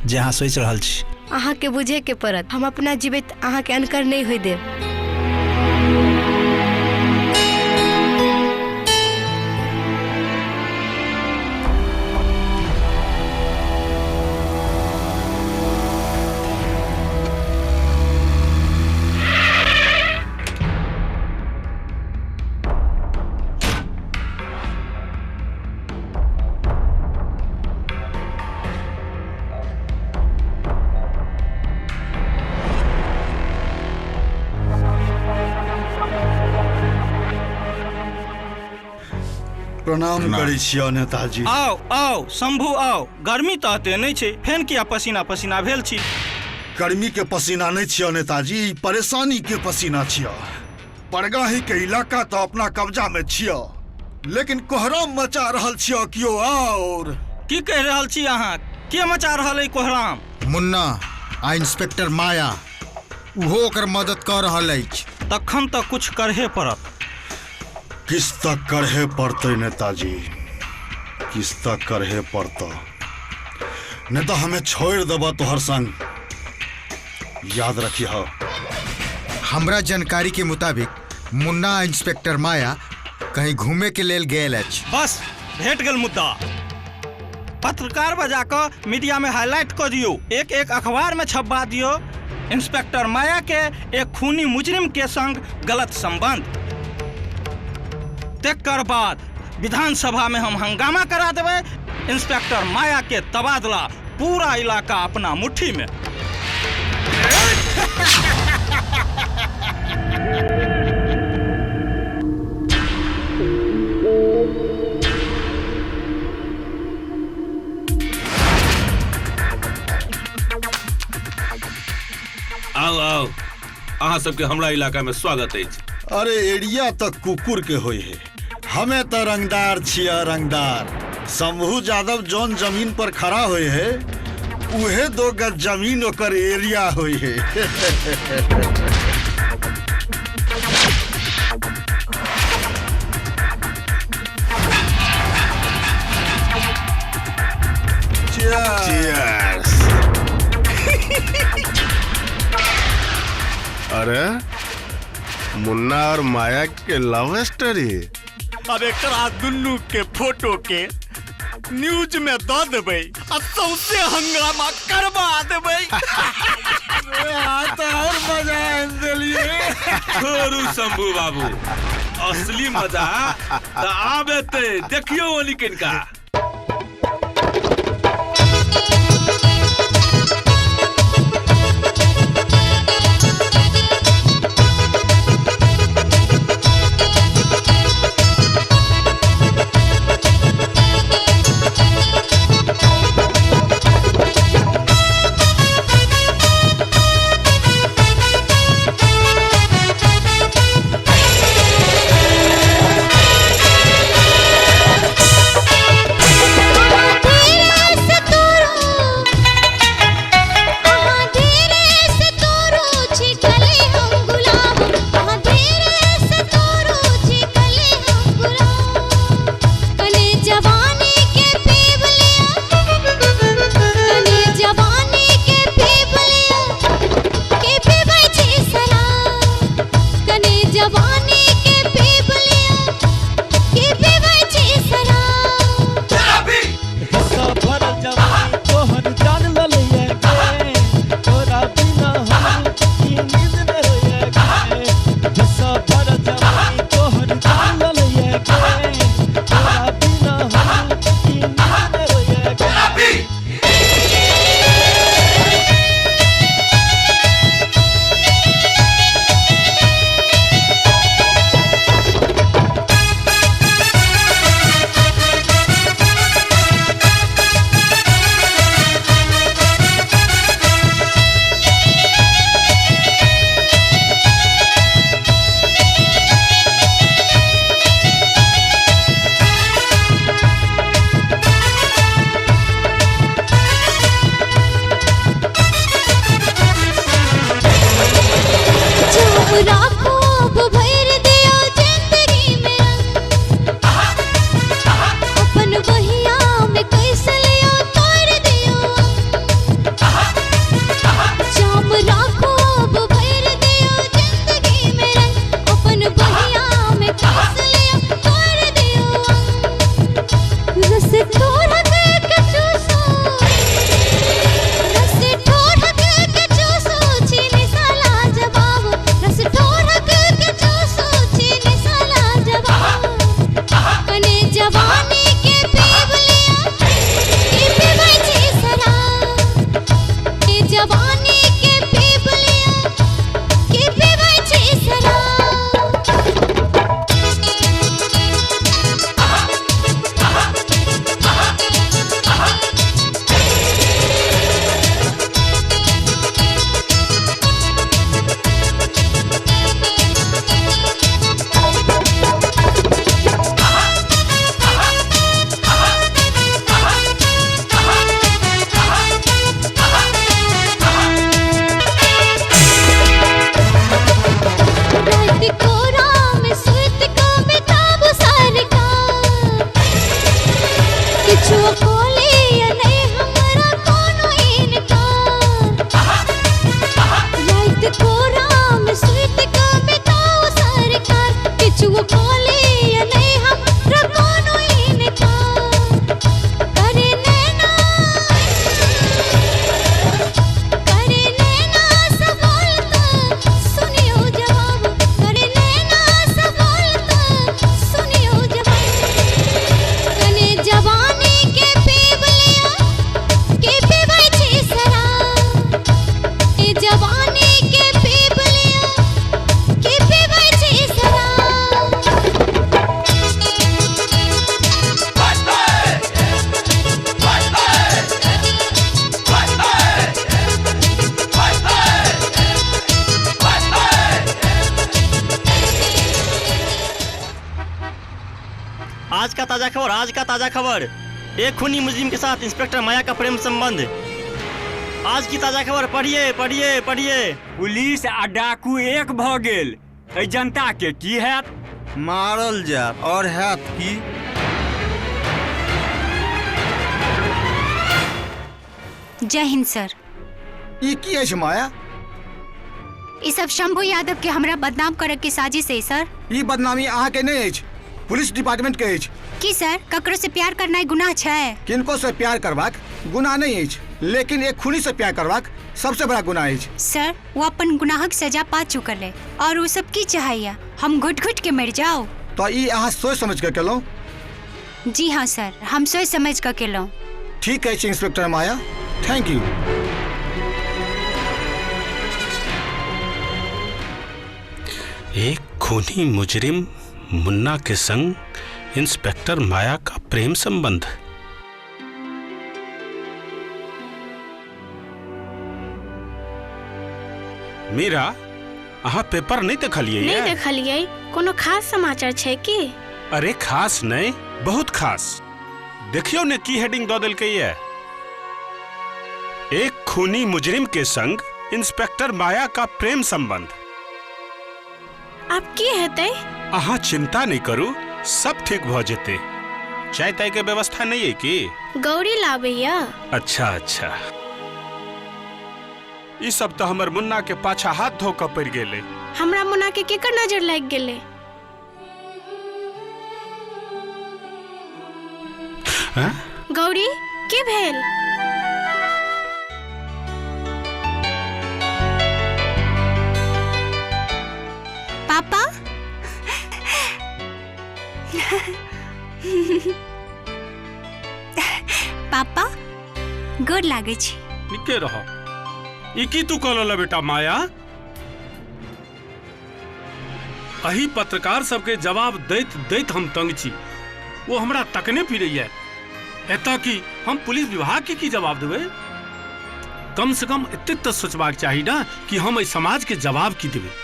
जे अहाँ सोचि रहल छी। अहाँ के बुझे के पड़त, हम अपना जीवित अहाँ के अनकर नहीं होय देब। प्रणाम करै छियौ नेताजी। आओ आओ शंभू आओ, गर्मी तऽ एते नहि छै, फेन किया पसीना पसीना भेल छी? गर्मी के पसीना नहीं छियौ नेताजी, ई परेशानी के पसीना छियौ। बड़गाही के इलाका तो अपना कब्जा में छियौ, लेकिन कोहराम मचा रहल छियौ कियो और। की कहि रहल छी अहाँ? के मचा रहल अइ कोहराम? मुन्ना आ इंस्पेक्टर माया उहो ओकर मदद कऽ रहल अछि। तखन तऽ कुछ करहे पड़त। किछ तऽ करहे पड़तै नेताजी, किछ तऽ करहे पड़तौ, नहीं तो हमें छोड़ देबा तोहर संग, याद रखिह। हमरा जानकारी के मुताबिक मुन्ना आ इंस्पेक्टर माया कहीं घूमे के लेल गेल अछि। बस भेट गेल मुद्दा। पत्रकार बजा कऽ मीडिया में हाईलाइट कऽ दियौ, एक एक अखबार में छपवा दियौ, इंस्पेक्टर माया के एक खूनी मुजरिम के संग गलत संबंध। तकर बाद विधानसभा में हम हंगामा करा देबै, इंस्पेक्टर माया के तबादला, पूरा इलाका अपना मुट्ठी में। आओ आओ, अहाँ सबके हमरा इलाका में स्वागत अछि। अरे एरिया तो कुकुर के होई है, हमें तो रंगदार छिया रंगदार। शंभू यादव जौन जमीन पर खड़ा होए है उहे 2 गज जमीन ओकर एरिया होई है। डॉक्टर, मुन्ना और माया के लव स्टोरी। अब एकरा दुनू के फोटो के न्यूज में द देबै आ सौंसे हंगामा करवा देबै। तो और मजा आबि देलियै। छोड़ू शंभू बाबू, असली मजा तऽ आब एतै। देखियौ ओली किनका। आज का ताजा खबर, आज का ताजा खबर, एक खूनी मुजरिम के साथ इंस्पेक्टर माया का प्रेम संबंध। आज की ताजा खबर पढ़िए पढ़िए पढ़िए। पुलिस आ डाकू एक भ गेल, एहि जनता के की हैत? मारल जायत और हैत की। जय हिंद सर। ई की अछि माया? ई सब शंभू यादव के हमरा बदनाम करे के साजिश है सर। ई बदनामी अहाँ के नहीं अछि, पुलिस डिपार्टमेंट के अछि। की सर, ककरो से प्यार करनाइ गुनाह छै? किनको से प्यार करबाक गुनाह नहीं अछि, लेकिन एक खूनी से प्यार करबाक सबसे बड़ा गुनाह अछि। सर, वो अपन गुनाहक सजा पा चुकल है और वो सब की चाहैया हम घुट घुट के मर जाओ। तो ई अहाँ सोच समझ के केलहुँ? जी हाँ सर, हम सोच समझ के केलहुँ। ठीक है इंस्पेक्टर माया, thank you. एक खूनी मुजरिम मुन्ना के संग इंस्पेक्टर माया का प्रेम संबंध। मीरा, अहाँ पेपर नहीं देखलिए? नहीं देखलिए। कोनो खास समाचार छै की? अरे खास नहीं, बहुत खास। देखियो ने की हेडिंग दऽ देलकै ये। एक खूनी मुजरिम के संग इंस्पेक्टर माया का प्रेम संबंध। अब की हेतै? अहाँ चिंता नहीं करू, सब ठीक भ जेतै। चाय ताय के व्यवस्था नहीं है की? गौरी लाबैया। अच्छा अच्छा, ई सब तो हमर मुन्ना के पाछा हाथ धो के पड़ गेलै। हमरा मुन्ना के केकर नजर लागि गेलै? गौरी, की भेल? पापा पापा गोर लागै छी। निके रह। ई की तू कहल बेटा माया? अही पत्रकार सबके जवाब दैत दैत हम तंग छी। वो हमरा तकने फिरैया। एतऽ की हम पुलिस विभाग के की जवाब देबै? कम से कम एतेक तऽ सोचबाक चाही ना कि हम एहि समाज के जवाब की देबै।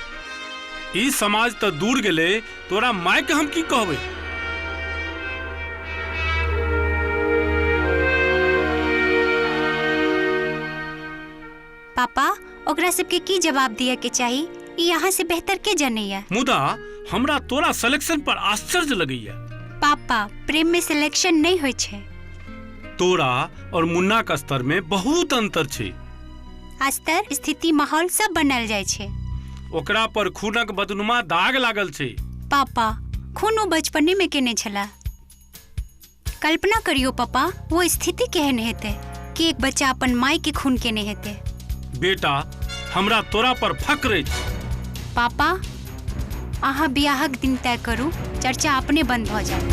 ई समाज तऽ दूर गेलै, तोरा माय के हम की कहबै? पापा, ओकरा सबके की जवाब दिया के चाही ई यहाँ से बेहतर के जनैया। मुदा हमरा तोरा सिलेक्शन पर आश्चर्य लगैया। पापा, प्रेम में सिलेक्शन नहीं होइ छै। तोरा और मुन्ना के स्तर में बहुत अंतर छै। स्तर, स्थिति, माहौल सब बनल जाइ छै। ओकरा पर खूनक बदनुमा दाग लागल छै। पापा, खून वो बचपने में केने छला। कल्पना करियो पापा, वो स्थिति केहन हेतै कि एक बच्चा अपन माय के खून केने हेतै। बेटा, हमरा तोरा पर फक्र अछि। पापा, अहाँ बियाहक दिन तय करू, चर्चा अपने बंद भऽ जायत।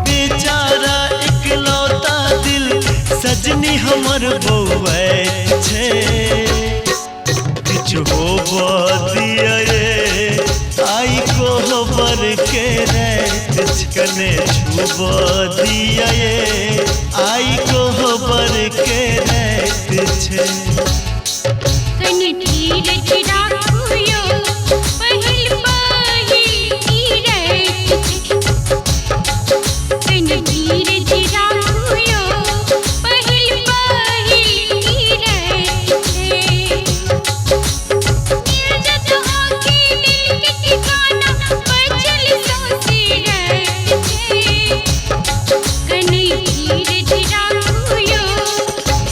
बेचारा इकलौता दिल सजनी हमर बौआइत छै। किछु होबऽ दिया आई कोहबर के राति कने छुबऽ दिया आई कोहबर के राति छै। कनि धीरज राखू यौ पहिल पहिल ई राति छै। कनि धीरज राखू यौ पहिल पहिल ई राति छै। निर्जत आँखि दिल के ठिकाना बचल सौंसे राति छै। कनि धीरज राखू यौ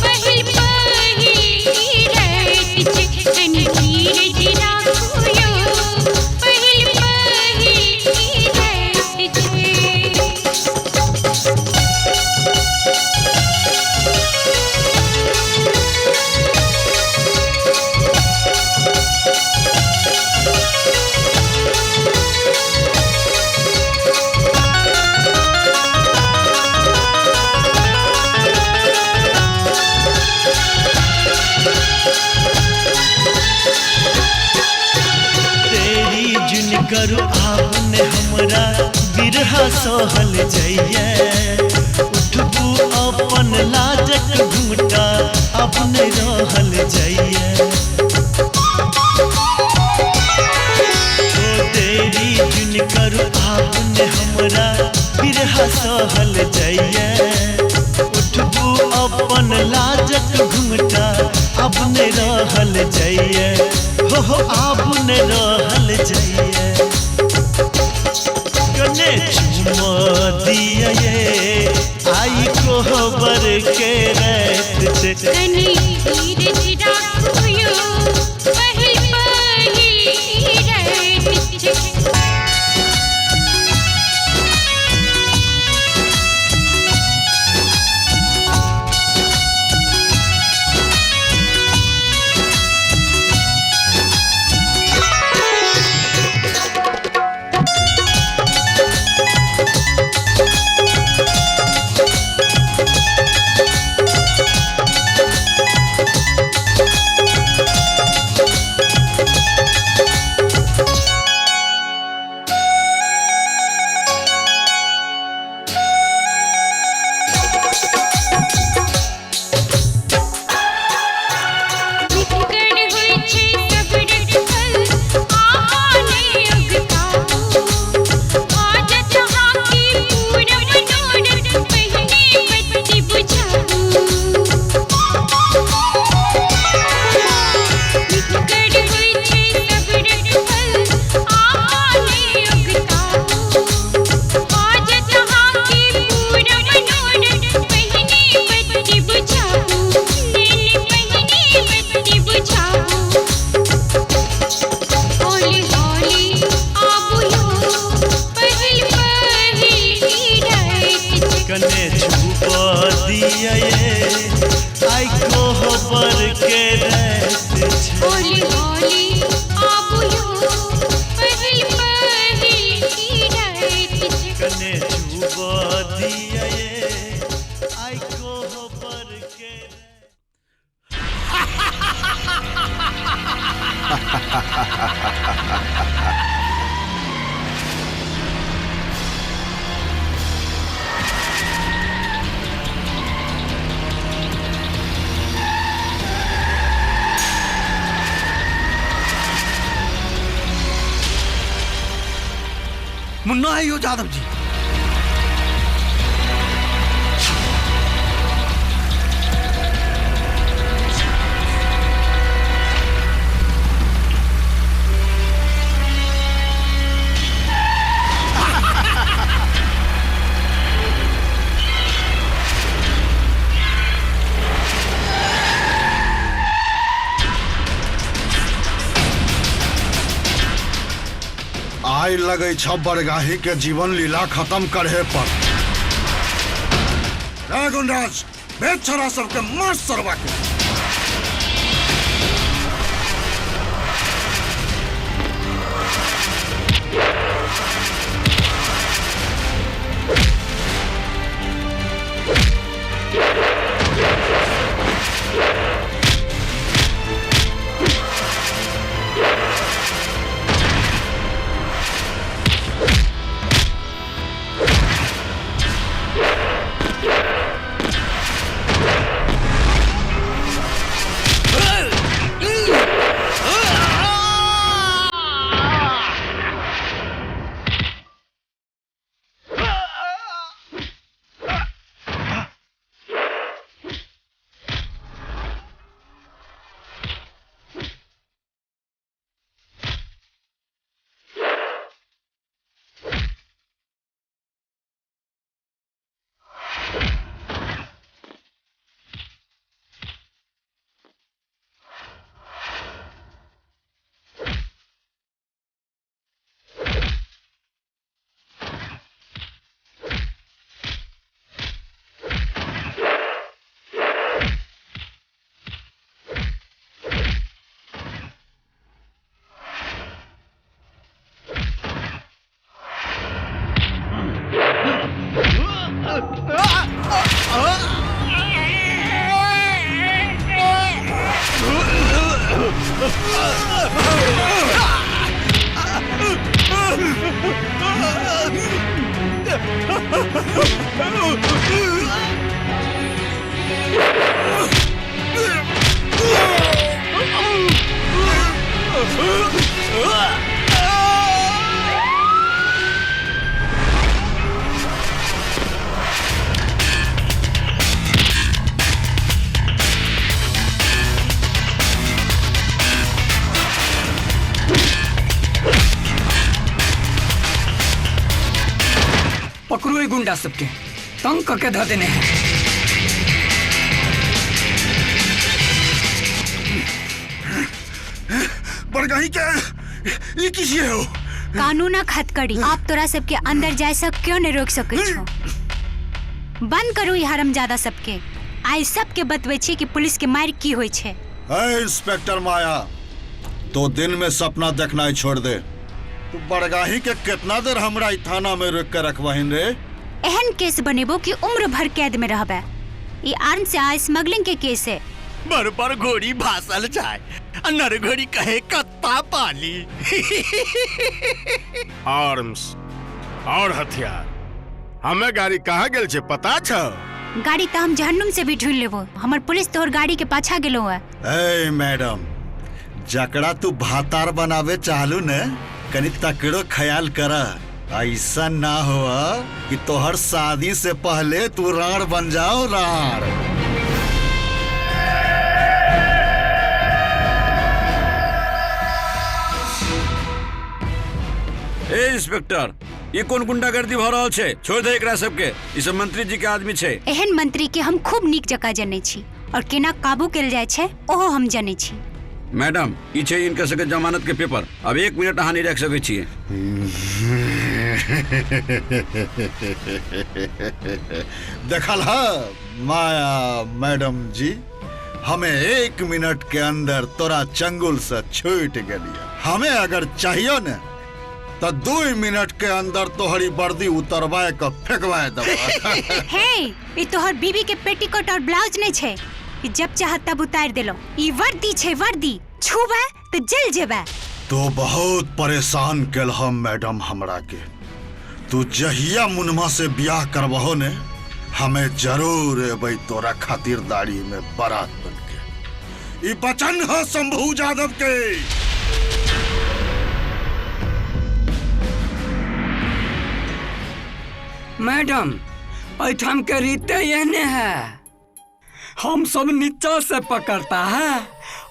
पहिल पहिल ई राति छै। कनि धीरज करू आब ने हमरा बिरहा सहल जाइए। उठबू अपन लाजक घूंघटा अपने रहल जाइए। ओ देरी जुन करू आब ने हमरा बिरहा सहल जाइए। उठबू अपन लाजक घूंघटा अपने रहल जाइए। हो आब ने रहल जाइए। कने चुमा दिया ये आई कोहबर के रात छे। कने धीरज राखू यो पहिल पहिल रात छे। कने छुपा दिया ये आई कोहबर के रात छे। होली होली आबू यो पहिल पहिल रात छे। कने छुपा दिया ये आई कोहबर के। मुन्ना है यो जादव जी। आइ लगे छ बरगाही के जीवन लीला खत्म करे पर। गुणराज भेज छोरा सबके मार सरवा के। पकड़ो ये गुंडा सबके, तंग करके धर देने हैं। बड़गही के ई की छियै हो? कानूनक हथकड़ी आप तोरा सबके अंदर जाय से क्यों नहीं रोक सकै छो? बंद करू ई हरामजादा सबके। आइ सबके बतबै छी कि पुलिस के मार की होइ छै। ए इंस्पेक्टर माया, तो दिन में सपना देखना ही छोड़ दे। तू बड़गाही के कितना देर हमरा ई थाना में रोक के रखबहिन रे? एहन केस बनेबो कि उम्र भर कैद में रहबे। ई आर्म्स आ स्मगलिंग के केस है। बर पर घोड़ी भासल जाए, नर घोड़ी कहे कत्ता पाली। आर्म्स और हथियार। हमें गाड़ी कहाँ गेल छे पता छौ? गाड़ी तो हम जहन्नुम से भी ढूंढ लेबो, हमर पुलिस तोहर गाड़ी के पाछा गेलो है। ए मैडम, जकड़ा तू भातार बनावे चाहलू ने, कनी तकड़ो ख्याल कर। ऐसा ना हो कि तोहर शादी से पहले तू राण बन जाओ, राण। ए इंस्पेक्टर, ये कोन गुंडागर्दी भ रहल छै? छोड़ दे एकरा सबके, ई सब मंत्री जी के आदमी छै। एहन मंत्री के हम खूब नीक जकाँ जनै छी और केना काबू कैल जाय छै ओहो हम जनै छी। मैडम, ई छै इनका सबके जमानत के पेपर। अब 1 मिनट अहाँ नहीं रख सकै छियै। देखल ह माया मैडम जी, हमें 1 मिनट के अंदर तोरा चंगुल से छूट गेलिए। हमें अगर चाहिए ने तो 2 मिनट के अंदर तोहरी वर्दी उतरवाए के फेंकवाए दब। हे, ई तोहर बीबी के पेटीकोट और ब्लाउज नहीं छे कि जब चाह तब उतार देलो। ई वर्दी छे, वर्दी छुबे तो जल जेबे। तो बहुत परेशान केल हम मैडम हमरा के। तू जहिया मुनमा से ब्याह करबहो ने, हमें जरूर एबै तोरा खातिरदारी में बारात बन के। ई वचन है शंभू यादव के। मैडम, ऐठाम के रीते एहने है, हम सब नीचा से पकड़ता है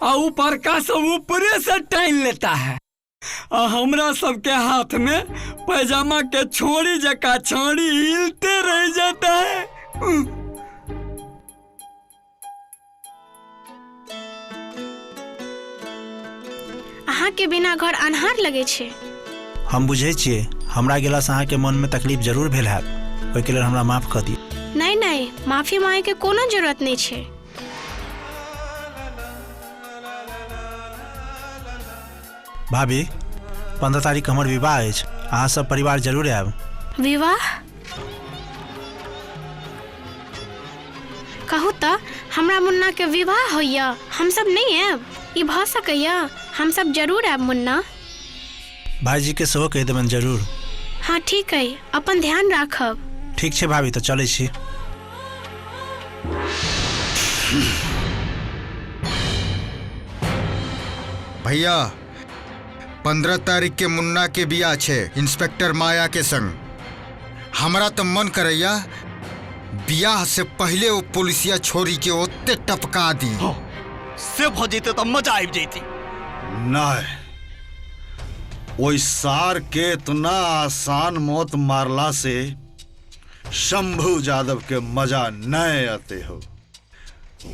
और ऊपर का सब ऊपरे से टाइन लेता है। और हमरा सबके हाथ में पैजामा के छोड़ी जका छोड़ी हिलते रह जाता है। अहाँ के बिना घर अन्हार लगे छे। हम बुझे छियै, हमरा गेला से अहाँ के मन में तकलीफ जरूर भेल हैत, ओहिके लेल हमरा माफ कर दियौ। नहीं नहीं, माफी मांगे के कोनो जरूरत नहीं छे। भाभी, 15 तारीख हमर विवाह अछि, अहाँ सब परिवार जरूर आयब। विवाह? कहू त हमरा मुन्ना के विवाह होइया, हम सब नहीं आयब? ई भ सकैया? हम सब जरूर आयब मुन्ना। भाईजी के सेहो कहि देबनि जरूर। हाँ ठीक है, अपन ध्यान राखब। ठीक छै भाभी, तो चलै छी। भैया, 15 तारीख के मुन्ना के बियाह छे इंस्पेक्टर माया के संग। हमरा तो मन करैया बियाह से पहले वो पुलिसिया छोरी के ओते टपका दी। से भ जैते तो मजा आबि जैती। नहीं, ओइ सार के इतना आसान मौत मारला से शंभू यादव के मजा नहीं आते हो।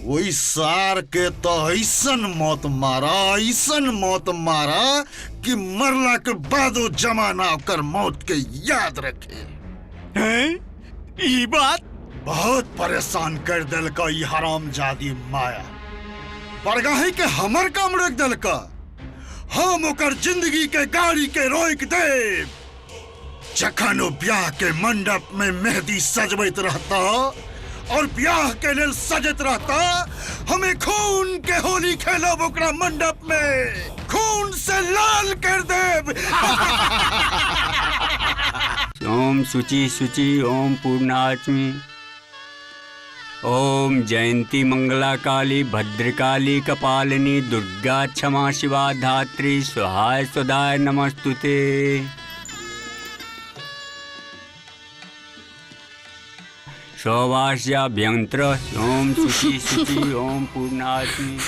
वही सार के तो ऐसन मौत मारा, ऐसन मौत मारा कि मरला के बाद वो जमाना ओकर मौत के याद रखे। हैं? ई बात बहुत परेशान कर दिलका ई हरामजादी माया। बरगाही के हमर काम रोक दिलका, हम ओकर जिंदगी के गाड़ी के रोक देब। जखन ओ ब्याह के मंडप में मेहंदी सजबैत रहता और ब्याह के लेल सजत रहता, हमें खून के होली खेलब ओकरा मंडप में, खून से लाल कर देब। ओम शुचि शुचि ओम पूर्णात्मी ओम जयंती मंगला काली भद्रकाली कपालिनी दुर्गा क्षमा शिवा धात्री स्वाहाय स्वदाय नमस्तुते। सौवास्याभ्यंतर ओम शुचि शुचि ओम पूर्णात्मी।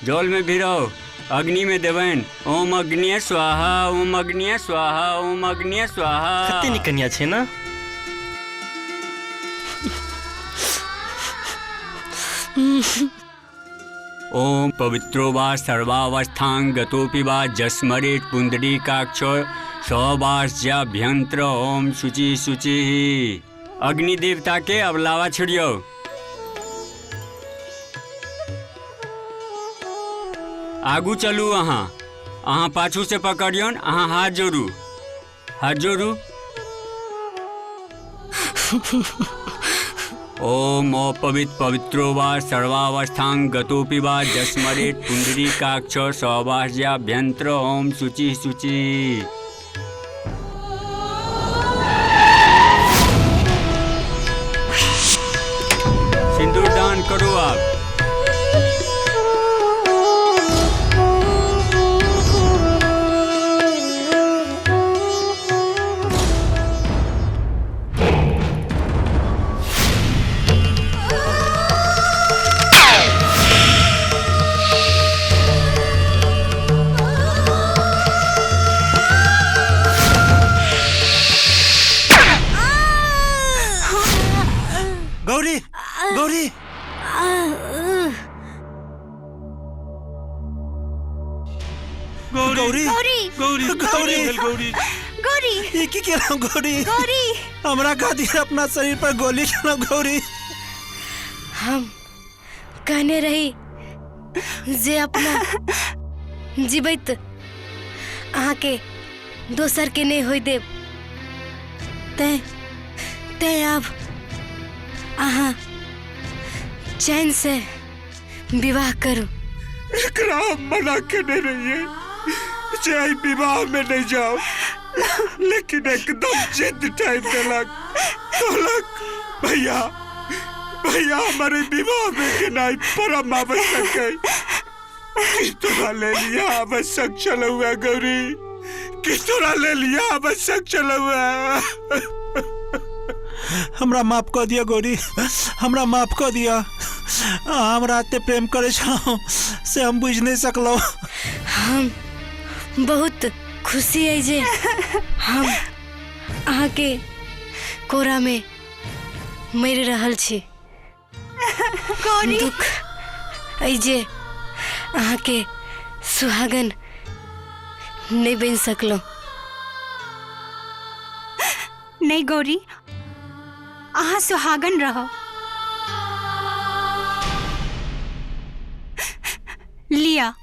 जल में भिराओ, अग्नि में देवन। ओम अग्निय स्वाहा, ओम अग्निय स्वाहा, ओम अग्निय स्वाहा। कते नीक कनिया छै ना? ओम पवित्रो वा सर्वावस्थां गतोपि वा जस्मरेत पुंडरीकाक्षो सौवास्याभ्यंतर ओम शुचि शुचि। अग्नि देवता के अबलावा छिड़ियो। आगू चलू, अहाँ अहाँ पाछू से पकड़ियौन, अहाँ हाथ जोड़ू, हाथ जोड़ू। ओम अपवित्र पवित्रो वा सर्वावस्थां गतोपि वा जस्मरेत पुंडरीकाक्षो सौवास्याभ्यंतर ओम शुचि शुचि। सिंदूर दान करो आप। गौरी, गौरी, गौरी, गौरी, गौरी, गौरी, गौरी, ये की केलहुँ गौरी? गौरी, हमरा खातिर अपना शरीर पर गोली केलहुँ गौरी। हम कहने रही जे अपना जीवैत अहाँ के दोसर के नहीं होई देब, तैं तैं अब अहाँ चैन से विवाह करू। एकरा हम मना केने रहिए जे एहि विवाह में नहीं जाओ, लेकिन एकदम जिद ठानि देलक। कहलक भैया भैया हमारे विवाह में गेनाइ परम आवश्यक है। कि तोरा ले लिया आवश्यक छलौआ गौरी, कि तोरा ले लिया आवश्यक छलौआ। हमरा माफ कऽ दिया गौरी, हमरा माफ कऽ दिया। हमरा एते प्रेम करै छलहुँ से हम बुझि नहि सकलहुँ। हम बहुत खुशी है जे हम अहाँ के कोरा में मरि रहल छी। गौरी, दुख अइ जे अहाँ के सुहागन नहीं बनि सकलहुँ। नहीं गौरी, अहाँ सुहागन रहो। लिया,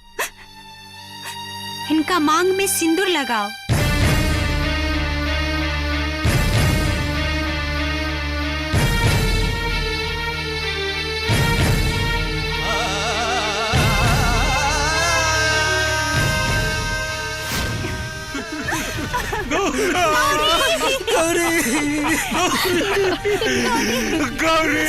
इनका मांग में सिंदूर लगाओ। गौरी, गौरी,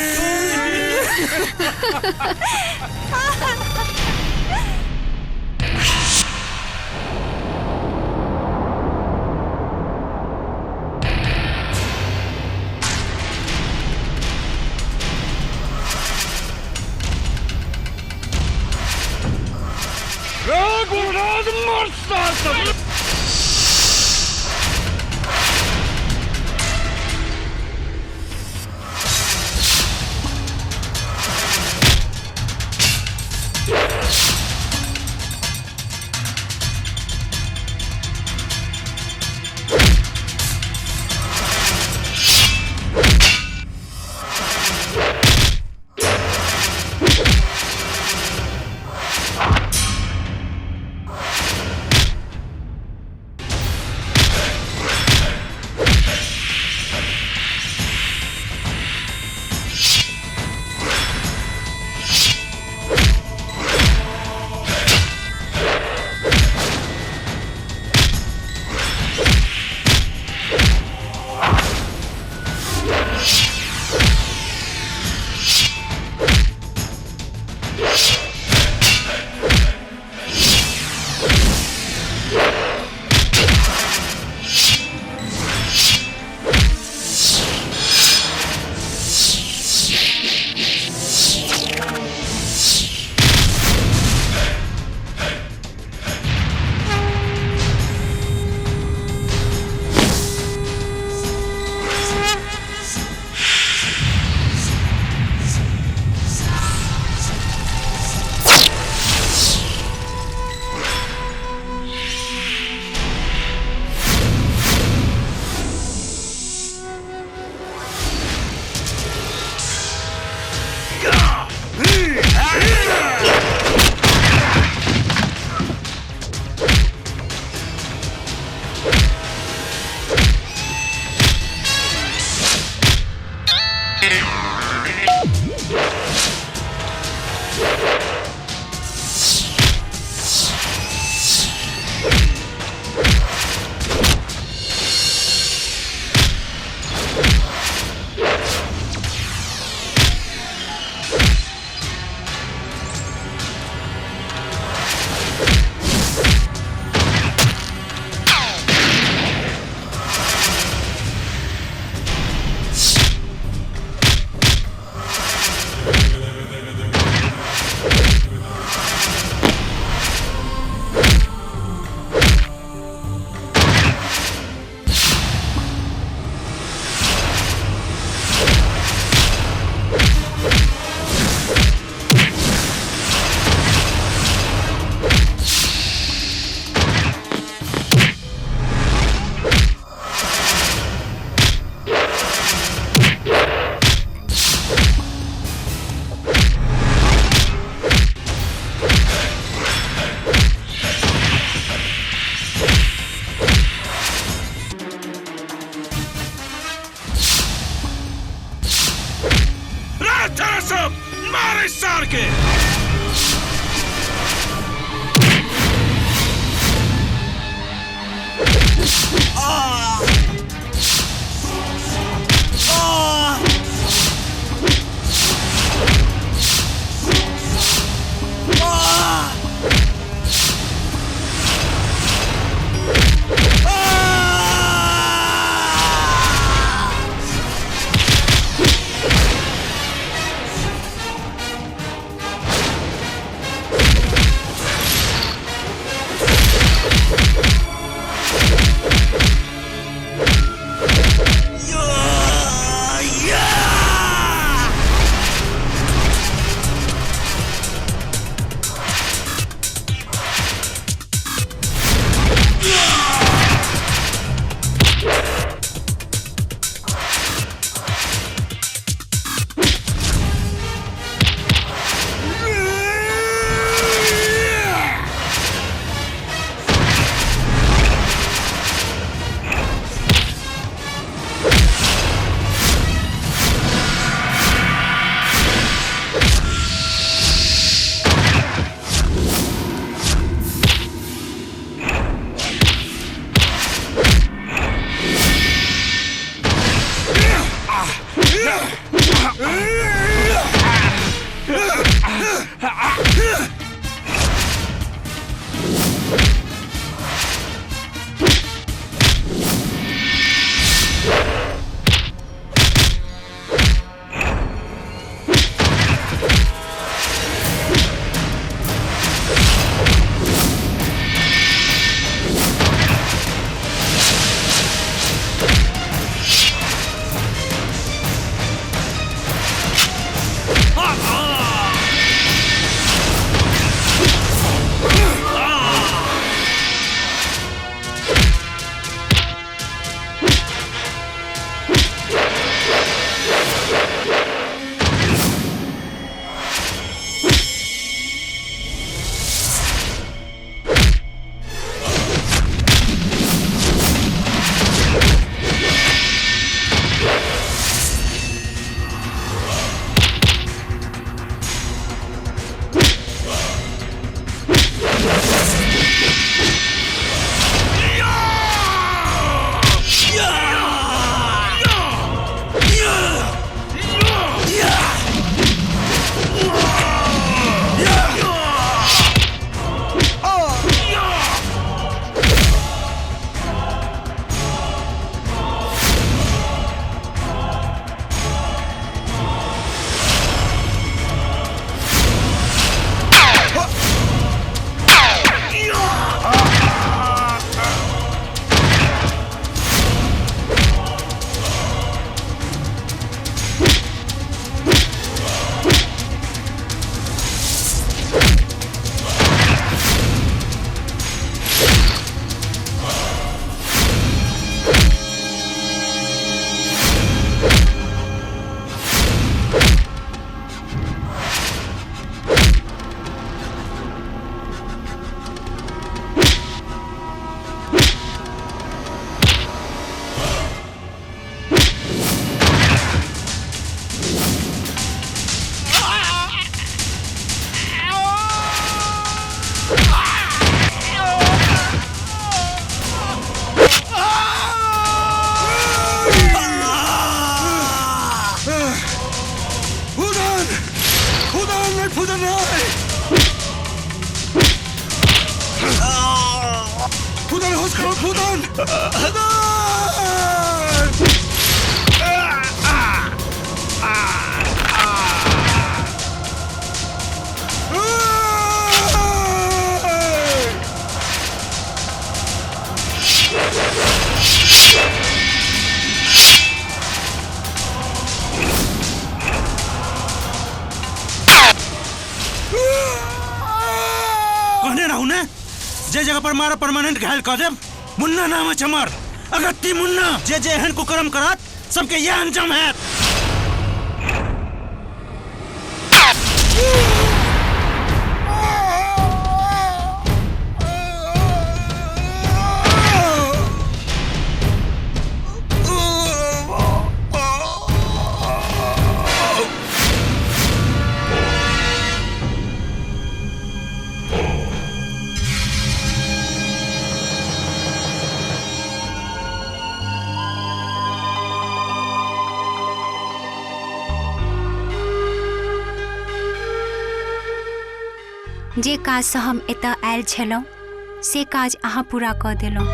मारे सार के। कहने रहू ने जे जगह पर मारा परमानेंट घायल कर देब। मुन्ना नाम है हमर, अगत्ती मुन्ना। जे जे एहन कुकर्म करत सबके यह अंजाम है। जे काजसँ हम एतऽ आयल छलहुँ से काज अहाँ पूरा कऽ देलहुँ।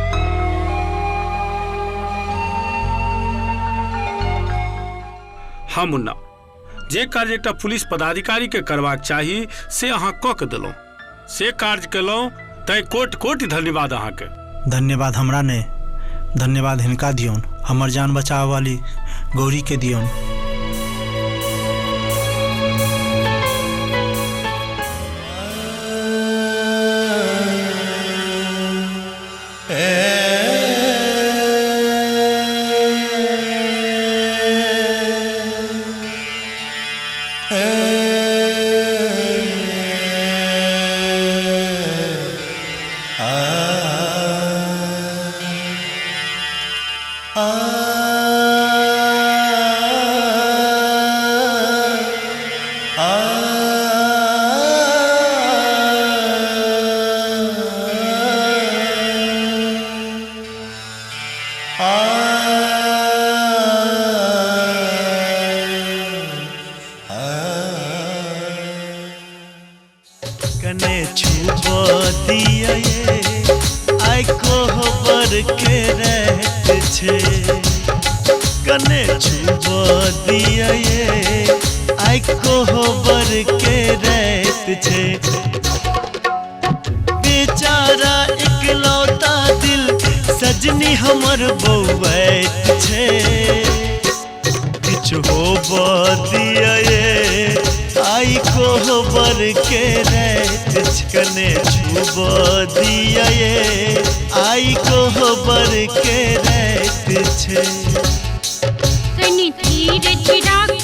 हाँ मुन्ना, जे कार्य एकटा पुलिस पदाधिकारी के करबाक चाही से अहाँ कऽ के देलहुँ, से कार्य केलहुँ, तैं कोटि कोटि धन्यवाद अहाँके। धन्यवाद हमरा नहि, धन्यवाद हिनका दियौन, हमर जान बचावे वाली गौरी के दियौन। कने छुबो दिया आइ कोहबर के रहत छे, कने छुबो दिया आइ कोहबर के रहत छे। बेचारा इकलौता दिल सजनी हमर बौवैत छे, किछु होबो दिया आई कोहबर के रात कने छुबो दिया आई कोहबर के रात छे। कनी धीरज राख